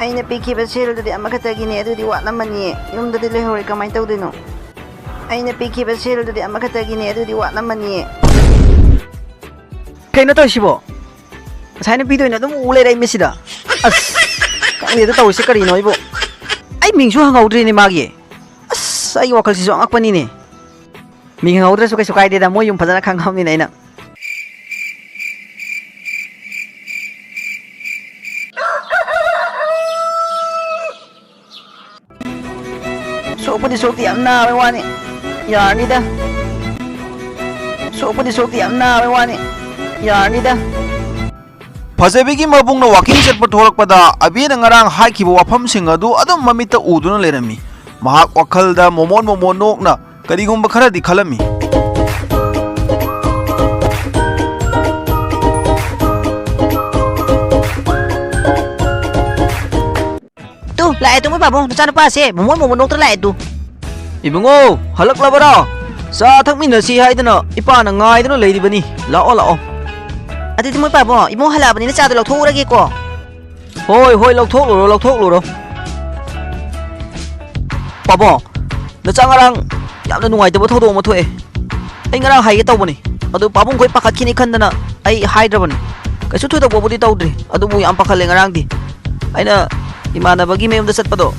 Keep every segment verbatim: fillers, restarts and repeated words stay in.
ꯑꯩꯅ ꯄꯤꯈꯤꯕ ꯁꯦꯜꯗꯨꯗꯤ ꯑꯃꯈꯛꯇꯒꯤꯅꯦ, ꯑꯗꯨꯗꯤ ꯋꯥꯠꯂꯝꯃꯅꯤꯌꯦ꯫ ꯌꯨꯝꯗꯗꯤ ꯂꯩꯍꯧꯔꯦ, ꯀꯃꯥꯏꯅ ꯇꯧꯗꯣꯏꯅꯣ? ꯑꯩꯅ ꯄꯤꯈꯤꯕ ꯁꯦꯜꯗꯨꯗꯤ ꯑꯃꯈꯛꯇꯒꯤꯅꯦ, ꯑꯗꯨꯗꯤ ꯋꯥꯠꯂꯝꯃꯅꯤꯌꯦ꯫ ꯀꯩꯅꯣ ꯇꯧꯔꯤꯁꯤꯕꯣ? ꯉꯁꯥꯏ ꯅꯨꯄꯤꯗꯣ ꯑꯣꯏꯅ ꯑꯗꯨꯝ ꯎ ꯂꯩꯔꯦ ꯑꯩ ꯃꯤꯠꯁꯤꯗ꯫ ꯑꯁ, ꯈꯪꯗꯦꯗ ꯇꯧꯔꯤꯁꯦ ꯀꯔꯤꯅꯣ ꯑꯩꯕꯨ? ꯑꯩ ꯃꯤꯡꯁꯨ ꯍꯪꯍꯧꯗ꯭ꯔꯤꯅꯦ ꯃꯥꯒꯤ꯫ ꯑꯁ, ꯑꯩꯒꯤ ꯋꯥꯈꯜꯁꯤꯁꯨ ꯑꯉꯛꯄꯅꯤꯅꯦ꯫ ꯃꯤꯡ ꯍꯪꯍꯧꯗ꯭ꯔꯁꯨ ꯀꯩꯁꯨ ꯀꯥꯏꯗꯦꯗ, ꯃꯣꯏ ꯌꯨꯝ ꯐꯖꯅ ꯈꯪꯉꯕꯅꯤꯅ ꯑꯩꯅ꯫ ꯁꯣꯛꯄꯨꯗꯤ ꯁꯣꯛꯇꯦ, ꯌꯥꯝ ꯅꯥꯕꯩ ꯋꯥꯅꯤ꯫ ꯌꯥꯔꯅꯤꯗ꯫ ꯁꯣꯛꯄꯨꯗꯤ ꯁꯣꯛꯇꯦ, ꯌꯥꯝ ꯅꯥꯕꯩ ꯋꯥꯅꯤ꯫ ꯌꯥꯔꯅꯤꯗ꯫ ꯐꯖꯕꯤꯒꯤ ꯃꯕꯨꯡꯅ ꯋꯥꯀꯤꯡ ꯆꯠꯄ ꯊꯣꯛꯂꯛꯄꯗ ꯑꯕꯤꯅ ꯉꯔꯥꯡ ꯍꯥꯏꯈꯤꯕ ꯋꯥꯐꯝꯁꯤꯡ ꯑꯗꯨ ꯑꯗꯨꯝ ꯃꯃꯤꯠꯇ ꯎꯗꯨꯅ ꯂꯩꯔꯝꯃꯤ꯫ ꯃꯍꯥꯛ ꯋꯥꯈꯜꯗ ꯃꯣꯃꯣꯟ ꯃꯣꯃꯣꯟ ꯅꯣꯛꯅ ꯀꯔꯤꯒꯨꯝꯕ ꯈꯔꯗꯤ ꯈꯜꯂꯝꯃꯤ꯫ ꯇꯨ, ꯂꯥꯛꯑꯦ ꯇꯨ, ꯃꯣꯏ ꯄꯥꯕꯨꯡ, ꯅꯆꯥꯅꯨꯄꯥꯁꯦ ꯃꯣꯃꯣꯟ ꯃꯣꯃꯣꯟ ꯅꯣꯛꯇꯅ ꯂꯥꯛꯑꯦ ꯇꯨ꯫ ꯏꯕꯨꯡꯉꯣ, ꯍꯜꯂꯛꯂꯕꯔꯣ? ꯆꯥ ꯊꯛꯃꯤꯟꯅꯁꯤ ꯍꯥꯏꯗꯅ ꯏꯄꯥꯅ ꯉꯥꯏꯗꯨꯅ ꯂꯩꯔꯤꯕꯅꯤ꯫ ꯂꯥꯛꯑꯣ, ꯂꯥꯛꯑꯣ꯫ ꯑꯗꯨꯗꯤ ꯃꯣꯏ ꯄꯥꯕꯨꯡ, ꯏꯕꯨꯡꯉꯣ ꯍꯜꯂꯛꯑꯕꯅꯤꯅ ꯆꯥꯗꯣ ꯂꯧꯊꯣꯛꯎꯔꯒꯦꯀꯣ꯫ ꯍꯣꯏ, ꯍꯣꯏ, ꯂꯧꯊꯣꯛꯂꯨꯔꯣ, ꯂꯧꯊꯣꯛꯂꯨꯔꯣ꯫ ꯄꯥꯕꯨꯡ, ꯅꯆꯥ ꯉꯔꯥꯡ ꯌꯥꯝꯅ ꯅꯨꯡꯉꯥꯏꯇꯕ ꯊꯧꯗꯣꯛ ꯑꯃ ꯊꯣꯛꯑꯦ꯫ ꯑꯩ ꯉꯔꯥꯡ ꯍꯥꯏꯒꯦ ꯇꯧꯕꯅꯤ, ꯑꯗꯨ ꯄꯥꯕꯨꯡꯈꯣꯏ ꯄꯥꯈꯠꯈꯤꯅꯤ ꯈꯟꯗꯅ ꯑꯩ ꯍꯥꯏꯗ꯭ꯔꯕꯅꯤ꯫ ꯀꯩꯁꯨ ꯊꯣꯏꯗꯣꯛꯄꯕꯨꯗꯤ ꯇꯧꯗ꯭ꯔꯤ, ꯑꯗꯨꯕꯨ ꯌꯥꯝ ꯄꯥꯈꯠꯂꯦ ꯉꯔꯥꯡꯗꯤ꯫ ꯑꯩꯅ ꯏꯃꯥꯟꯅꯕꯒꯤ ꯃꯌꯨꯝꯗ ꯆꯠꯄꯗꯣ,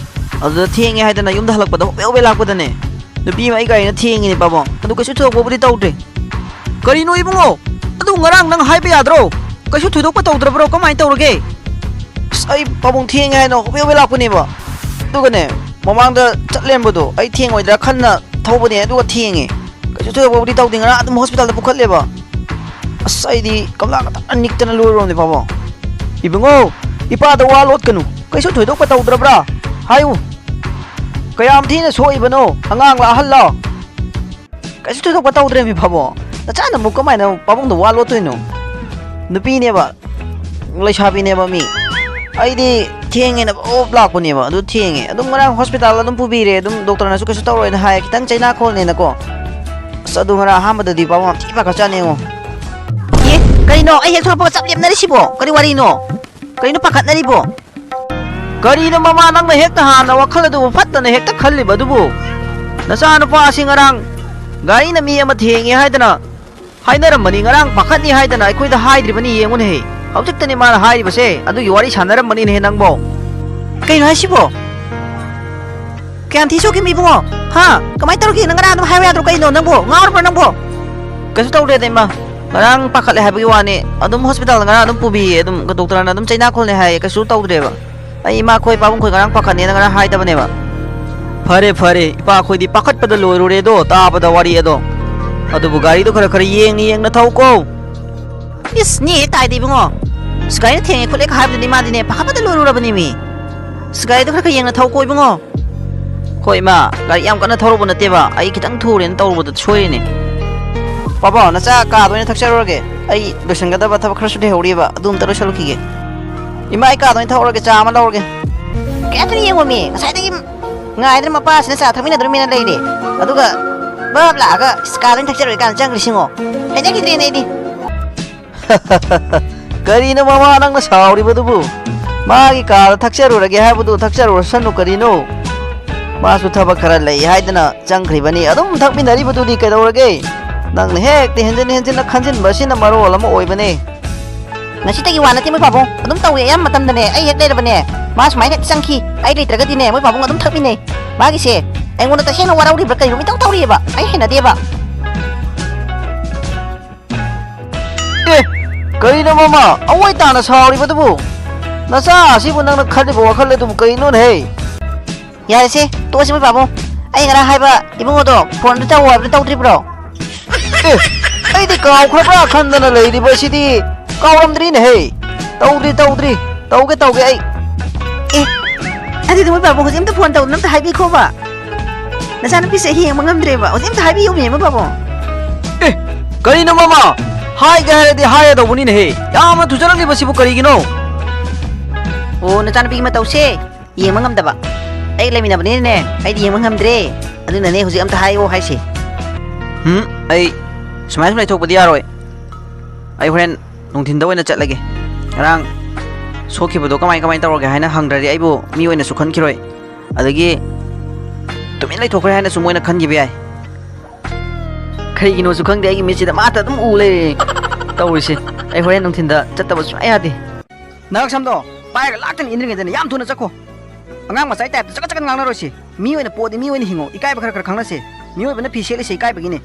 ꯑꯗꯨꯗ ꯊꯦꯡꯉꯦ ꯍꯥꯏꯗꯅ ꯌꯨꯝꯗ ꯍꯜꯂꯛꯄꯗ ꯍꯣꯕꯦ ꯍꯣꯕꯦ ꯂꯥꯛꯄꯗꯅꯦ, ꯅꯨꯄꯤ ꯑꯃ ꯑꯩ ꯒꯥꯔꯤꯅ ꯊꯦꯡꯉꯤꯅꯦ ꯄꯥꯕꯨꯡ꯫ ꯑꯗꯨ ꯀꯩꯁꯨ ꯊꯣꯏꯗꯣꯛꯄꯕꯨꯗꯤ ꯇꯧꯗ꯭ꯔꯤ꯫ ꯀꯔꯤꯅꯣ ꯏꯕꯨꯡꯉꯣ? ꯑꯗꯨ ꯉꯔꯥꯡ ꯅꯪ ꯍꯥꯏꯕ ꯌꯥꯗ꯭ꯔꯣ? ꯀꯩꯁꯨ ꯊꯣꯏꯗꯣꯛꯄ ꯇꯧꯗ꯭ꯔꯕ꯭ꯔꯣ? ꯀꯃꯥꯏꯅ ꯇꯧꯔꯒꯦ? ꯑꯁ, ꯑꯩ ꯄꯥꯕꯨꯡ ꯊꯦꯡꯉꯦ ꯍꯥꯏꯅ ꯍꯣꯕꯦ ꯍꯣꯕꯦ ꯂꯥꯛꯄꯅꯦꯕ꯫ ꯑꯗꯨꯒꯅꯦ, ꯃꯃꯥꯡꯗ ꯆꯠꯂꯦꯝꯕꯗꯣ ꯑꯩ ꯊꯦꯡꯉꯣꯏꯗ꯭ꯔꯥ ꯈꯟꯅ ꯊꯧꯕꯅꯦ, ꯑꯗꯨꯒ ꯊꯦꯡꯉꯦ꯫ ꯀꯩꯁꯨ ꯊꯣꯏꯗꯣꯛꯄꯕꯨꯗꯤ ꯇꯧꯗꯦ, ꯉꯔꯥꯡ ꯑꯗꯨꯝ ꯍꯣꯁꯄꯤꯇꯥꯜꯗ ꯄꯨꯈꯠꯂꯦꯕ꯫ ꯑꯁ, ꯑꯩꯗꯤ ꯀꯝꯂꯥ ꯈꯛꯇꯪ ꯅꯤꯛꯇꯅ ꯂꯣꯏꯔꯨꯔꯕꯅꯦ ꯄꯥꯕꯨꯡ꯫ ꯏꯕꯨꯡꯉꯣ, ꯏꯄꯥꯗ ꯋꯥ ꯂꯣꯠꯀꯅꯨ꯫ ꯀꯩꯁꯨ ꯊꯣꯏꯗꯣꯛꯄ ꯇꯧꯗ꯭ꯔꯕ꯭ꯔꯥ? ꯍꯥꯏꯌꯨ꯫ ꯀꯌꯥꯝ ꯊꯤꯅ ꯁꯣꯛꯏꯕꯅꯣ? ꯑꯉꯥꯡꯂ ꯑꯍꯜꯂꯣ? ꯀꯩꯁꯨ ꯊꯣꯏꯗꯣꯛꯄ ꯇꯧꯗ꯭ꯔꯦꯃꯤ ꯄꯥꯕꯨꯡ꯫ ꯅꯆꯥꯅ ꯑꯃꯨꯛ ꯀꯃꯥꯏꯅ ꯄꯥꯕꯨꯡꯗ ꯋꯥ ꯂꯣꯠꯇꯣꯏꯅꯣ? ꯅꯨꯄꯤꯅꯦꯕ, ꯂꯩꯁꯥꯕꯤꯅꯦꯕ ꯃꯤ꯫ ꯑꯩꯗꯤ ꯊꯦꯡꯉꯦꯅ ꯄꯣꯞ ꯂꯥꯛꯄꯅꯦꯕ, ꯑꯗꯨ ꯊꯦꯡꯉꯦ꯫ ꯑꯗꯨꯝ ꯉꯔꯥꯡ ꯍꯣꯁꯄꯤꯇꯥꯜ ꯑꯗꯨꯝ ꯄꯨꯕꯤꯔꯦ, ꯑꯗꯨꯝ ꯗꯣꯛꯇꯔꯅꯁꯨ ꯀꯩꯁꯨ ꯇꯧꯔꯣꯏꯅ ꯍꯥꯏ, ꯈꯤꯇꯪ ꯆꯩꯅꯥ ꯈꯣꯜꯅꯦꯅꯀꯣ꯫ ꯑꯁ, ꯑꯗꯨ ꯉꯔꯥꯡ ꯑꯍꯥꯟꯕꯗꯗꯤ ꯄꯥꯕꯨꯡ ꯌꯥꯝ ꯊꯤ ꯄꯥꯈꯠꯆꯥꯅꯤ ꯌꯦꯡꯉꯣ꯫ ꯑꯦ, ꯀꯩꯅꯣ ꯑꯩ ꯍꯦꯛ ꯊꯣꯛꯂꯛꯄꯒ ꯆꯞ ꯂꯦꯞꯅꯔꯤꯁꯤꯕꯣ? ꯀꯔꯤ ꯋꯥꯔꯤꯅꯣ? ꯀꯔꯤꯅꯣ ꯄꯥꯈꯠꯅꯔꯤꯕꯣ? ꯀꯔꯤꯅꯣ ꯃꯃꯥ, ꯅꯪꯅ ꯍꯦꯛꯇ ꯍꯥꯟꯅ ꯋꯥꯈꯜ ꯑꯗꯨꯕꯨ ꯐꯠꯇꯅ ꯍꯦꯛꯇ ꯈꯜꯂꯤꯕ ꯑꯗꯨꯕꯨ? ꯅꯆꯥꯅꯨꯄꯥ ꯑꯁꯤ ꯉꯔꯥꯡ ꯒꯥꯔꯤꯅ ꯃꯤ ꯑꯃ ꯊꯦꯡꯉꯦ ꯍꯥꯏꯗꯅ ꯍꯥꯏꯅꯔꯝꯕꯅꯤ, ꯉꯔꯥꯡ ꯄꯥꯈꯠꯅꯤ ꯍꯥꯏꯗꯅ ꯑꯩꯈꯣꯏꯗ ꯍꯥꯏꯗ꯭ꯔꯤꯕꯅꯤ, ꯌꯦꯡꯉꯨꯅꯦꯍꯦ꯫ ꯍꯧꯖꯤꯛꯇꯅꯤ ꯃꯥꯅ ꯍꯥꯏꯔꯤꯕꯁꯦ, ꯑꯗꯨꯒꯤ ꯋꯥꯔꯤ ꯁꯥꯟꯅꯔꯝꯕꯅꯤꯅꯦꯍꯦ ꯅꯪꯕꯣ꯫ ꯀꯩꯅꯣ ꯍꯥꯏꯁꯤꯕꯣ? ꯀꯌꯥꯝ ꯊꯤ ꯁꯣꯛꯈꯤꯕ ꯏꯕꯨꯡꯉꯣ? ꯍꯥ? ꯀꯃꯥꯏꯅ ꯇꯧꯔꯒꯦ? ꯅꯪ ꯉꯔꯥꯡ ꯑꯗꯨꯝ ꯍꯥꯏꯕ ꯌꯥꯗ꯭ꯔꯣ? ꯀꯩꯅꯣ ꯅꯪꯕꯣ? ꯉꯥꯎꯔꯕ꯭ꯔꯣ ꯅꯪꯕꯣ? ꯀꯩꯁꯨ ꯇꯧꯗꯦꯗ ꯏꯃꯥ, ꯉꯔꯥꯡ ꯄꯥꯈꯠꯂꯦ ꯍꯥꯏꯕꯒꯤ ꯋꯥꯅꯤ꯫ ꯑꯗꯨꯝ ꯍꯣꯁꯄꯤꯇꯥꯜꯗ ꯉꯔꯥꯡ ꯑꯗꯨꯝ ꯄꯨꯕꯤꯌꯦ, ꯑꯗꯨꯝ ꯗꯣꯛꯇꯔꯅ ꯑꯗꯨꯝ ꯆꯩꯅꯥ ꯈꯣꯜꯂꯦ ꯍꯥꯏꯌꯦ, ꯀꯩꯁꯨ ꯇꯧꯗ꯭ꯔꯦꯕ꯫ ꯑꯩ ꯏꯃꯥꯈꯣꯏ ꯄꯥꯕꯨꯡꯈꯣꯏ ꯉꯔꯥꯡ ꯄꯥꯈꯠꯅꯦꯅ ꯉꯔꯥꯡ ꯍꯥꯏꯗꯕꯅꯦꯕ꯫ ꯐꯔꯦ ꯐꯔꯦ, ꯏꯄꯥꯈꯣꯏꯗꯤ ꯄꯥꯈꯠꯄꯗ ꯂꯣꯏꯔꯨꯔꯦꯗꯣ, ꯇꯥꯕꯗ ꯋꯥꯔꯤ ꯑꯗꯣ꯫ ꯑꯗꯨꯕꯨ ꯒꯥꯔꯤꯗꯣ ꯈꯔ ꯈꯔ ꯌꯦꯡꯅ ꯌꯦꯡꯅ ꯊꯧꯀꯣ꯫ ꯏꯁ, ꯅꯦ ꯇꯥꯏꯗ ꯏꯕꯨꯡꯉꯣ꯫ ꯏꯁ, ꯒꯥꯔꯤꯅ ꯊꯦꯡꯉꯦ ꯈꯣꯠꯂꯦ ꯀ ꯍꯥꯏꯕꯗꯨꯗꯤ ꯃꯥꯗꯤꯅꯦ ꯄꯥꯈꯠꯄꯗ ꯂꯣꯏꯔꯨꯔꯕꯅꯦꯃꯤ꯫ ꯏꯁ, ꯒꯥꯔꯤꯗꯣ ꯈꯔ ꯈꯔ ꯌꯦꯡꯅ ꯊꯧꯀꯣ ꯏꯕꯨꯡꯉꯣ꯫ ꯍꯣꯏ ꯏꯃꯥ, ꯒꯥꯔꯤ ꯌꯥꯝ ꯀꯟꯅ ꯊꯧꯔꯨꯕ ꯅꯠꯇꯦꯕ, ꯑꯩ ꯈꯤꯇꯪ ꯊꯨꯔꯦꯅ ꯇꯧꯔꯨꯕꯗ ꯁꯣꯏꯔꯤꯅꯦ꯫ ꯄꯥꯕꯣ, ꯅꯆꯥ ꯀꯥꯗ ꯑꯣꯏꯅ ꯊꯛꯆꯔꯨꯔꯒꯦ, ꯑꯩ ꯂꯣꯏꯁꯤꯟꯒꯗꯕ ꯊꯕꯛ ꯈꯔꯁꯨ ꯂꯩꯍꯧꯔꯤꯕ, ꯑꯗꯨ ꯑꯝꯇ ꯂꯣꯏꯁꯤꯜꯂꯨꯈꯤꯒꯦ꯫ ꯏꯃꯥ, ꯑꯩ ꯀꯥꯗ ꯑꯣꯏꯅ ꯊꯧꯔꯒꯦ, ꯆꯥ ꯑꯃ ꯂꯧꯔꯒꯦ꯫ ꯀꯌꯥ ꯊꯨꯅ ꯌꯦꯡꯉꯣꯃꯤ, ꯉꯁꯥꯏꯗꯒꯤ ꯉꯥꯏꯗꯅ ꯃꯄꯥꯁꯤꯅ ꯆꯥ ꯊꯛꯃꯤꯟꯅꯗ꯭ꯔꯃꯤꯅ ꯂꯩꯔꯦ, ꯑꯗꯨꯒ ꯕꯞ ꯂꯥꯛꯑꯒ "ꯏꯁ, ꯀꯥꯗ ꯑꯣꯏꯅ ꯊꯛꯆꯔꯨꯔꯒꯦ" ꯀꯥꯏꯅ ꯆꯪꯈ꯭ꯔꯤꯁꯤꯉꯣ꯫ ꯍꯩꯅꯈꯤꯗ꯭ꯔꯦꯅꯦ ꯑꯩꯗꯤ꯫ ꯀꯔꯤꯅꯣ ꯃꯃꯥ ꯅꯪꯅ ꯁꯥꯎꯔꯤꯕꯗꯨꯕꯨ? ꯃꯥꯒꯤ ꯀꯥꯗ ꯊꯛꯆꯔꯨꯔꯒꯦ ꯍꯥꯏꯕꯗꯨ ꯊꯛꯆꯔꯨꯔꯁꯅꯨ ꯀꯔꯤꯅꯣ? ꯃꯥꯁꯨ ꯊꯕꯛ ꯈꯔ ꯂꯩ ꯍꯥꯏꯗꯅ ꯆꯪꯈ꯭ꯔꯤꯕꯅꯤ꯫ ꯑꯗꯨꯝ ꯊꯛꯃꯤꯟꯅꯔꯤꯕꯗꯨꯗꯤ ꯀꯩꯗꯧꯔꯒꯦ? ꯅꯪꯅ ꯍꯦꯛꯇ ꯍꯦꯟꯖꯤꯟ ꯍꯦꯟꯖꯤꯟꯅ ꯈꯟꯖꯤꯟꯕ ꯑꯁꯤꯅ ꯃꯔꯣꯜ ꯑꯃ ꯑꯣꯏꯕꯅꯦ꯫ ꯉꯁꯤꯇꯒꯤ ꯋꯥ ꯅꯠꯇꯦ ꯃꯣꯏ ꯄꯥꯕꯨꯡ, ꯑꯗꯨꯝ ꯇꯧꯋꯦ ꯑꯌꯥꯝꯕ ꯃꯇꯝꯗꯅꯦ꯫ ꯑꯩ ꯍꯦꯛ ꯂꯩꯔꯕꯅꯦ, ꯃꯥ ꯁꯨꯃꯥꯏꯅ ꯍꯦꯛ ꯆꯪꯈꯤ, ꯑꯩ ꯂꯩꯇ꯭ꯔꯒꯗꯤꯅꯦ ꯃꯣꯏ ꯄꯥꯕꯨꯡ ꯑꯗꯨꯝ ꯊꯛꯃꯤꯟꯅꯩ꯫ ꯃꯥꯒꯤꯁꯦ ꯑꯩꯉꯣꯟꯗ ꯇꯁꯦꯡꯅ ꯋꯥꯔꯧꯔꯤꯕ꯭ꯔꯥ ꯀꯩꯅꯣ ꯃꯤꯇꯧ ꯇꯧꯔꯤꯑꯕ, ꯑꯩ ꯍꯩꯅꯗꯦꯕ꯫ ꯑꯦ, ꯀꯔꯤꯅꯣ ꯃꯃꯥ ꯑꯋꯣꯏ ꯇꯥꯅ ꯁꯥꯎꯔꯤꯕꯗꯨꯕꯨ? ꯅꯆꯥ ꯑꯁꯤꯕꯨ ꯅꯪꯅ ꯈꯜꯂꯤꯕ ꯋꯥꯈꯜ ꯑꯗꯨꯕꯨ ꯀꯔꯤꯅꯣꯅꯦꯍꯦ? ꯌꯥꯔꯦꯁꯦ, ꯇꯣꯛꯑꯁꯤ ꯃꯣꯏ ꯄꯥꯕꯨꯡ꯫ ꯑꯩ ꯉꯔꯥꯡ ꯍꯥꯏꯕ ꯏꯕꯨꯡꯉꯣꯗꯣ ꯐꯣꯟꯗꯨ ꯇꯧ ꯍꯥꯏꯕꯗꯨ ꯇꯧꯗ꯭ꯔꯤꯕ꯭ꯔꯣ? ꯑꯦ, ꯑꯩꯗꯤ ꯀꯥꯎꯈ꯭ꯔꯕ꯭ꯔꯥ ꯈꯟꯗꯅ ꯂꯩꯔꯤꯕꯁꯤꯗꯤ꯫ ꯀꯥꯎꯔꯝꯗ꯭ꯔꯤꯅꯦꯍꯦ꯫ ꯇꯧꯗ꯭ꯔꯤ, ꯇꯧꯗ꯭ꯔꯤ꯫ ꯇꯧꯒꯦ, ꯇꯧꯒꯦ ꯑꯩ꯫ ꯑꯦ, ꯑꯗꯨꯗꯤ ꯃꯣꯏ ꯄꯥꯕꯨꯡ ꯍꯧꯖꯤꯛ ꯑꯝꯇ ꯐꯣꯟ ꯇꯧꯗꯅ ꯑꯝꯇ ꯍꯥꯏꯕꯤꯈꯣꯕ꯫ ꯅꯆꯥꯅꯨꯄꯤꯁꯦ ꯑꯩ ꯌꯦꯡꯕ ꯉꯝꯗ꯭ꯔꯦꯕ꯫ ꯍꯧꯖꯤꯛ ꯑꯝꯇ ꯍꯥꯏꯕꯤꯌꯨꯃꯦ ꯃꯣꯏ ꯄꯥꯕꯨꯡ꯫ ꯑꯦ, ꯀꯔꯤꯅꯣ ꯃꯃꯥ? ꯍꯥꯏꯒꯦ ꯍꯥꯏꯔꯗꯤ ꯍꯥꯏꯒꯗꯧꯕꯅꯤꯅꯦꯍꯦ꯫ ꯌꯥꯝꯅ ꯊꯨꯖꯜꯂꯛꯂꯤꯕꯁꯤꯕꯨ ꯀꯔꯤꯒꯤꯅꯣ? ꯑꯣ, ꯅꯆꯥꯅꯨꯄꯤꯒꯤ ꯃꯇꯧꯁꯦ ꯌꯦꯡꯕ ꯉꯝꯗꯕ꯫ ꯑꯩ ꯂꯩꯃꯤꯟꯅꯕꯅꯤꯅꯅꯦ, ꯑꯩꯗꯤ ꯌꯦꯡꯕ ꯉꯝꯗ꯭ꯔꯦ꯫ ꯑꯗꯨꯅꯅꯦ ꯍꯧꯖꯤꯛ ꯑꯝꯇ ꯍꯥꯏꯌꯣ ꯍꯥꯏꯁꯦ꯫ ꯍꯨꯝ, ꯑꯩ ꯁꯨꯃꯥꯏꯅ ꯁꯨꯝ ꯂꯩꯊꯣꯛꯄꯗꯤ ꯌꯥꯔꯣꯏ꯫ ꯑꯩ ꯍꯣꯔꯦꯟ ꯅꯨꯡꯊꯤꯟꯗ ꯑꯣꯏꯅ ꯆꯠꯂꯒꯦ꯫ ꯉꯔꯥꯡ ꯁꯣꯛꯈꯤꯕꯗꯣ ꯀꯃꯥꯏ ꯀꯃꯥꯏꯅ ꯇꯧꯔꯒꯦ ꯍꯥꯏꯅ ꯍꯪꯗ꯭ꯔꯗꯤ ꯑꯩꯕꯨ ꯃꯤ ꯑꯣꯏꯅꯁꯨ ꯈꯟꯈꯤꯔꯣꯏ, ꯑꯗꯒꯤ ꯇꯨꯃꯤꯟ ꯂꯩꯊꯣꯛꯈ꯭ꯔꯦ ꯍꯥꯏꯅꯁꯨ ꯃꯣꯏꯅ ꯈꯟꯈꯤꯕ ꯌꯥꯏ꯫ ꯀꯩꯒꯤꯅꯣꯁꯨ ꯈꯪꯗꯦ, ꯑꯩꯒꯤ ꯃꯤꯠꯁꯤꯗ ꯃꯥꯇ ꯑꯗꯨꯝ ꯎ ꯂꯩꯔꯦ꯫ ꯇꯧꯔꯤꯁꯦ, ꯑꯩ ꯍꯣꯔꯦꯟ ꯅꯨꯡꯊꯤꯟꯗ ꯆꯠꯇꯕ ꯁꯨꯡꯌꯥ ꯌꯥꯗꯦ꯫ ꯅꯔꯛ ꯁꯝꯗꯣ ꯄꯥꯏꯔꯒ ꯂꯥꯛꯇꯅ ꯏꯟꯗ꯭ꯔꯤꯉꯩꯗꯅꯦ ꯌꯥꯝ ꯊꯨꯅ ꯆꯠꯈꯣ꯫ ꯑꯉꯥꯡ ꯃꯆꯥꯒꯤ ꯇꯥꯏꯞꯇ ꯆꯀꯠ ꯆꯀꯠ ꯉꯥꯡꯅꯔꯣꯏꯁꯤ꯫ ꯃꯤ ꯑꯣꯏꯅ ꯄꯣꯛꯑꯗꯤ ꯃꯤ ꯑꯣꯏꯅ ꯍꯤꯡꯉꯣ꯫ ꯏꯀꯥꯏꯕ ꯈꯔ ꯈꯔ ꯈꯪꯅꯁꯦ꯫ ꯃꯤꯑꯣꯏꯕꯅ ꯐꯤ ꯁꯦꯠꯂꯤꯁꯦ ꯏꯀꯥꯏꯕꯒꯤꯅꯦ꯫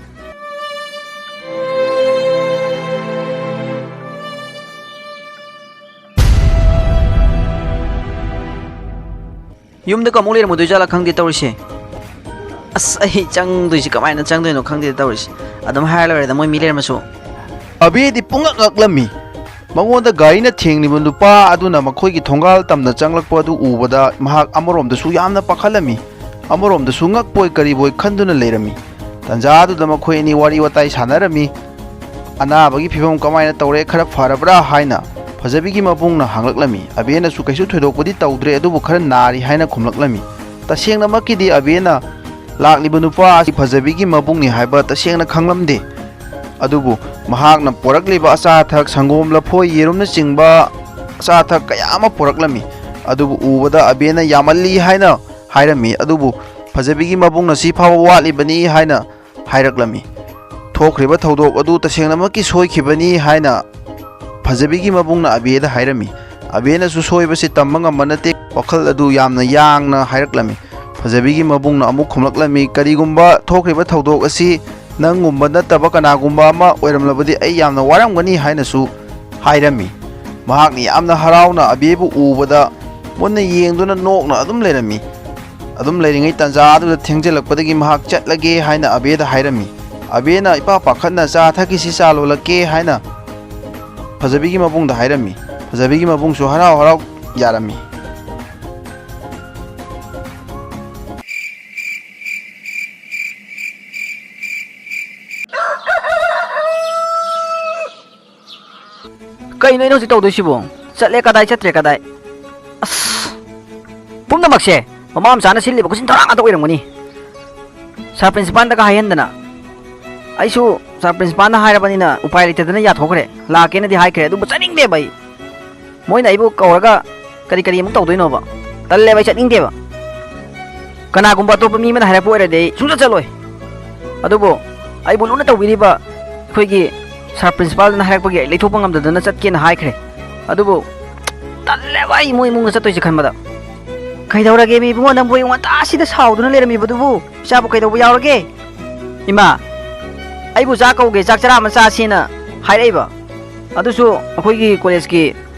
ꯌꯨꯝꯗꯒ ꯑꯃꯨꯛ ꯂꯩꯔꯝꯃꯗꯣꯏ ꯖꯥꯠꯂꯥ ꯈꯪꯗꯦ ꯇꯧꯔꯤꯁꯦ꯫ ꯑꯁ, ꯑꯩ ꯆꯪꯗꯣꯏꯁꯤ ꯀꯃꯥꯏꯅ ꯆꯪꯗꯣꯏꯅꯣ ꯈꯪꯗꯦ ꯇꯧꯔꯤꯁꯦ꯫ ꯑꯗꯨꯝ ꯍꯥꯏꯔ ꯂꯣꯏꯔꯦꯗ, ꯃꯣꯏ ꯃꯤ ꯂꯩꯔꯝꯃꯁꯨ꯫ ꯑꯕꯦꯗꯤ ꯄꯨꯡꯉꯛ ꯉꯛꯂꯝꯃꯤ꯫ ꯃꯉꯣꯟꯗ ꯒꯥꯔꯤꯅ ꯊꯦꯡꯂꯤꯕ ꯅꯨꯄꯥ ꯑꯗꯨꯅ ꯃꯈꯣꯏꯒꯤ ꯊꯣꯡꯒꯥꯜ ꯇꯝꯅ ꯆꯪꯂꯛꯄ ꯑꯗꯨ ꯎꯕꯗ ꯃꯍꯥꯛ ꯑꯃꯔꯣꯝꯗꯁꯨ ꯌꯥꯝꯅ ꯄꯥꯈꯠꯂꯝꯃꯤ, ꯑꯃꯔꯣꯝꯗꯁꯨ ꯉꯛꯄꯣꯏ ꯀꯔꯤꯕꯣꯏ ꯈꯟꯗꯨꯅ ꯂꯩꯔꯝꯃꯤ꯫ ꯇꯟꯖꯥ ꯑꯗꯨꯗ ꯃꯈꯣꯏ ꯑꯅꯤ ꯋꯥꯔꯤ ꯋꯥꯇꯥꯏ ꯁꯥꯟꯅꯔꯝꯃꯤ꯫ ꯑꯅꯥꯕꯒꯤ ꯐꯤꯕꯝ ꯀꯃꯥꯏꯅ ꯇꯧꯔꯦ, ꯈꯔ ꯐꯔꯕ꯭ꯔꯥ ꯍꯥꯏꯅ ꯐꯖꯕꯤꯒꯤ ꯃꯕꯨꯡꯅ ꯍꯪꯂꯛꯂꯝꯃꯤ꯫ ꯑꯕꯦꯅꯁꯨ ꯀꯩꯁꯨ ꯊꯣꯏꯗꯣꯛꯄꯗꯤ ꯇꯧꯗ꯭ꯔꯦ, ꯑꯗꯨꯕꯨ ꯈꯔ ꯅꯥꯔꯤ ꯍꯥꯏꯅ ꯈꯨꯝꯂꯛꯂꯝꯃꯤ꯫ ꯇꯁꯦꯡꯅꯃꯛꯀꯤꯗꯤ ꯑꯕꯦꯅ ꯂꯥꯛꯂꯤꯕ ꯅꯨꯄꯥ ꯑꯁꯤ ꯐꯖꯕꯤꯒꯤ ꯃꯕꯨꯡꯅꯤ ꯍꯥꯏꯕ ꯇꯁꯦꯡꯅ ꯈꯪꯂꯝꯗꯦ꯫ ꯑꯗꯨꯕꯨ ꯃꯍꯥꯛꯅ ꯄꯣꯔꯛꯂꯤꯕ ꯑꯆꯥ ꯑꯊꯛ, ꯁꯪꯒꯣꯝ, ꯂꯐꯣꯏ, ꯌꯦꯔꯨꯝꯅꯆꯤꯡꯕ ꯑꯆꯥ ꯑꯊꯛ ꯀꯌꯥ ꯑꯃ ꯄꯣꯔꯛꯂꯝꯃꯤ꯫ ꯑꯗꯨꯕꯨ ꯎꯕꯗ ꯑꯕꯦꯅ ꯌꯥꯝꯃꯜꯂꯤ ꯍꯥꯏꯅ ꯍꯥꯏꯔꯝꯃꯤ꯫ ꯑꯗꯨꯕꯨ ꯐꯖꯕꯤꯒꯤ ꯃꯕꯨꯡꯅ ꯁꯤ ꯐꯥꯎꯕ ꯋꯥꯠꯂꯤꯕꯅꯤ ꯍꯥꯏꯅ ꯍꯥꯏꯔꯛꯂꯝꯃꯤ꯫ ꯊꯣꯛꯈ꯭ꯔꯤꯕ ꯊꯧꯗꯣꯛ ꯑꯗꯨ ꯇꯁꯦꯡꯅꯃꯛꯀꯤ ꯁꯣꯏꯈꯤꯕꯅꯤ ꯍꯥꯏꯅ ꯐꯖꯕꯤꯒꯤ ꯃꯕꯨꯡꯅ ꯑꯕꯦꯗ ꯍꯥꯏꯔꯝꯃꯤ꯫ ꯑꯕꯦꯅꯁꯨ ꯁꯣꯏꯕꯁꯤ ꯇꯝꯕ ꯉꯝꯕ ꯅꯠꯇꯦ, ꯋꯥꯈꯜ ꯑꯗꯨ ꯌꯥꯝꯅ ꯌꯥꯡꯅ ꯍꯥꯏꯔꯛꯂꯝꯃꯤ꯫ ꯐꯖꯕꯤꯒꯤ ꯃꯕꯨꯡꯅ ꯑꯃꯨꯛ ꯈꯨꯝꯂꯛꯂꯝꯃꯤ, "ꯀꯔꯤꯒꯨꯝꯕ ꯊꯣꯛꯈ꯭ꯔꯤꯕ ꯊꯧꯗꯣꯛ ꯑꯁꯤ ꯅꯪꯒꯨꯝꯕ ꯅꯠꯇꯕ ꯀꯅꯥꯒꯨꯝꯕ ꯑꯃ ꯑꯣꯏꯔꯝꯂꯕꯗꯤ ꯑꯩ ꯌꯥꯝꯅ ꯋꯥꯔꯝꯒꯅꯤ" ꯍꯥꯏꯅꯁꯨ ꯍꯥꯏꯔꯝꯃꯤ꯫ ꯃꯍꯥꯛꯅ ꯌꯥꯝꯅ ꯍꯔꯥꯎꯅ ꯑꯕꯦꯕꯨ ꯎꯕꯗ ꯃꯨꯟꯅ ꯌꯦꯡꯗꯨꯅ ꯅꯣꯛꯅ ꯑꯗꯨꯝ ꯂꯩꯔꯝꯃꯤ꯫ ꯑꯗꯨꯝ ꯂꯩꯔꯤꯉꯩ ꯇꯥꯟꯖꯥ ꯑꯗꯨꯗ ꯊꯦꯡꯖꯤꯜꯂꯛꯄꯗꯒꯤ ꯃꯍꯥꯛ ꯆꯠꯂꯒꯦ ꯍꯥꯏꯅ ꯑꯕꯦꯗ ꯍꯥꯏꯔꯝꯃꯤ꯫ ꯑꯕꯦꯅ ꯏꯄꯥ ꯄꯥꯈꯠꯅ "ꯆꯥ ꯊꯛꯈꯤꯁꯤ, ꯆꯥ ꯂꯣꯜꯂꯛꯀꯦ" ꯍꯥꯏꯅ ꯐꯖꯕꯤꯒꯤ ꯃꯕꯨꯡꯗ ꯍꯥꯏꯔꯝꯃꯤ꯫ ꯐꯖꯕꯤꯒꯤ ꯃꯕꯨꯡꯁꯨ ꯍꯔꯥꯎ ꯍꯔꯥꯎ ꯌꯥꯔꯝꯃꯤ꯫ ꯀꯩꯅꯣ ꯑꯩꯅ ꯍꯧꯖꯤꯛ ꯇꯧꯗꯣꯏꯁꯤꯕꯣ? ꯆꯠꯂꯦ ꯀꯗꯥꯏ, ꯆꯠꯇ꯭ꯔꯦ ꯀꯗꯥꯏ? ꯑꯁ! ꯄꯨꯝꯅꯃꯛꯁꯦ ꯃꯃꯥ ꯃꯆꯥꯅ ꯁꯤꯜꯂꯤꯕ ꯈꯨꯠꯁꯤꯟ ꯊꯧꯔꯥꯡ ꯉꯥꯛꯇ ꯑꯣꯏꯔꯝꯒꯅꯤ꯫ ꯁꯥꯔ ꯄ꯭ꯔꯤꯟꯁꯤꯄꯥꯜꯗꯒ ꯍꯥꯏꯍꯟꯗꯅ꯫ ꯑꯩꯁꯨ ꯁꯥꯔ ꯄ꯭ꯔꯤꯟꯁꯤꯄꯥꯜꯅ ꯍꯥꯏꯔꯕꯅꯤꯅ ꯎꯄꯥꯏ ꯂꯩꯇꯗꯅ ꯌꯥꯊꯣꯛꯈ꯭ꯔꯦ꯫ ꯂꯥꯛꯀꯦꯅꯗꯤ ꯍꯥꯏꯈ꯭ꯔꯦ, ꯑꯗꯨꯕꯨ ꯆꯠꯅꯤꯡꯗꯦꯕ ꯑꯩ꯫ ꯃꯣꯏꯅ ꯑꯩꯕꯨ ꯀꯧꯔꯒ ꯀꯔꯤ ꯀꯔꯤ ꯑꯃꯨꯛ ꯇꯧꯗꯣꯏꯅꯣꯕ? ꯇꯜꯂꯦꯕ, ꯑꯩ ꯆꯠꯅꯤꯡꯗꯦꯕ꯫ ꯀꯅꯥꯒꯨꯝꯕ ꯑꯇꯣꯞꯄ ꯃꯤ ꯑꯃꯅ ꯍꯥꯏꯔꯛꯄ ꯑꯣꯏꯔꯗꯤ ꯑꯩ ꯁꯨꯡꯆꯠ ꯆꯠꯂꯣꯏ꯫ ꯑꯗꯨꯕꯨ ꯑꯩꯕꯨ ꯂꯨꯅ ꯇꯧꯕꯤꯔꯤꯕ ꯑꯩꯈꯣꯏꯒꯤ ꯁꯥꯔ ꯄ꯭ꯔꯤꯟꯁꯤꯄꯥꯜꯗꯨꯅ ꯍꯥꯏꯔꯛꯄꯒꯤ ꯑꯩ ꯂꯩꯊꯣꯛꯄ ꯉꯝꯗꯗꯅ ꯆꯠꯀꯦꯅ ꯍꯥꯏꯈ꯭ꯔꯦ꯫ ꯑꯗꯨꯕꯨ ꯇꯜꯂꯦꯕ ꯑꯩ ꯃꯣꯏ ꯏꯃꯨꯡꯗ ꯆꯠꯇꯣꯏꯁꯦ ꯈꯟꯕꯗ꯫ ꯀꯩꯗꯧꯔꯒꯦ ꯃꯤ ꯏꯕꯨꯡꯉꯣ, ꯅꯪꯕꯨ ꯑꯌꯨꯛ ꯉꯟꯇꯥꯁꯤꯗ ꯁꯥꯎꯗꯨꯅ ꯂꯩꯔꯝꯃꯤꯕꯗꯨꯕꯨ? ꯏꯆꯥꯕꯨ ꯀꯩꯗꯧꯕ ꯌꯥꯎꯔꯒꯦ? ꯏꯃꯥ, ꯑꯩꯕꯨ ꯆꯥꯛ ꯀꯧꯒꯦ, ꯆꯥꯛ ꯆꯔꯥ ꯑꯃ ꯆꯥꯁꯦꯅ ꯍꯥꯏꯔꯛꯏꯕ꯫ ꯑꯗꯨꯁꯨ ꯑꯩꯈꯣꯏꯒꯤ ꯀꯣꯂꯦꯖꯀꯤ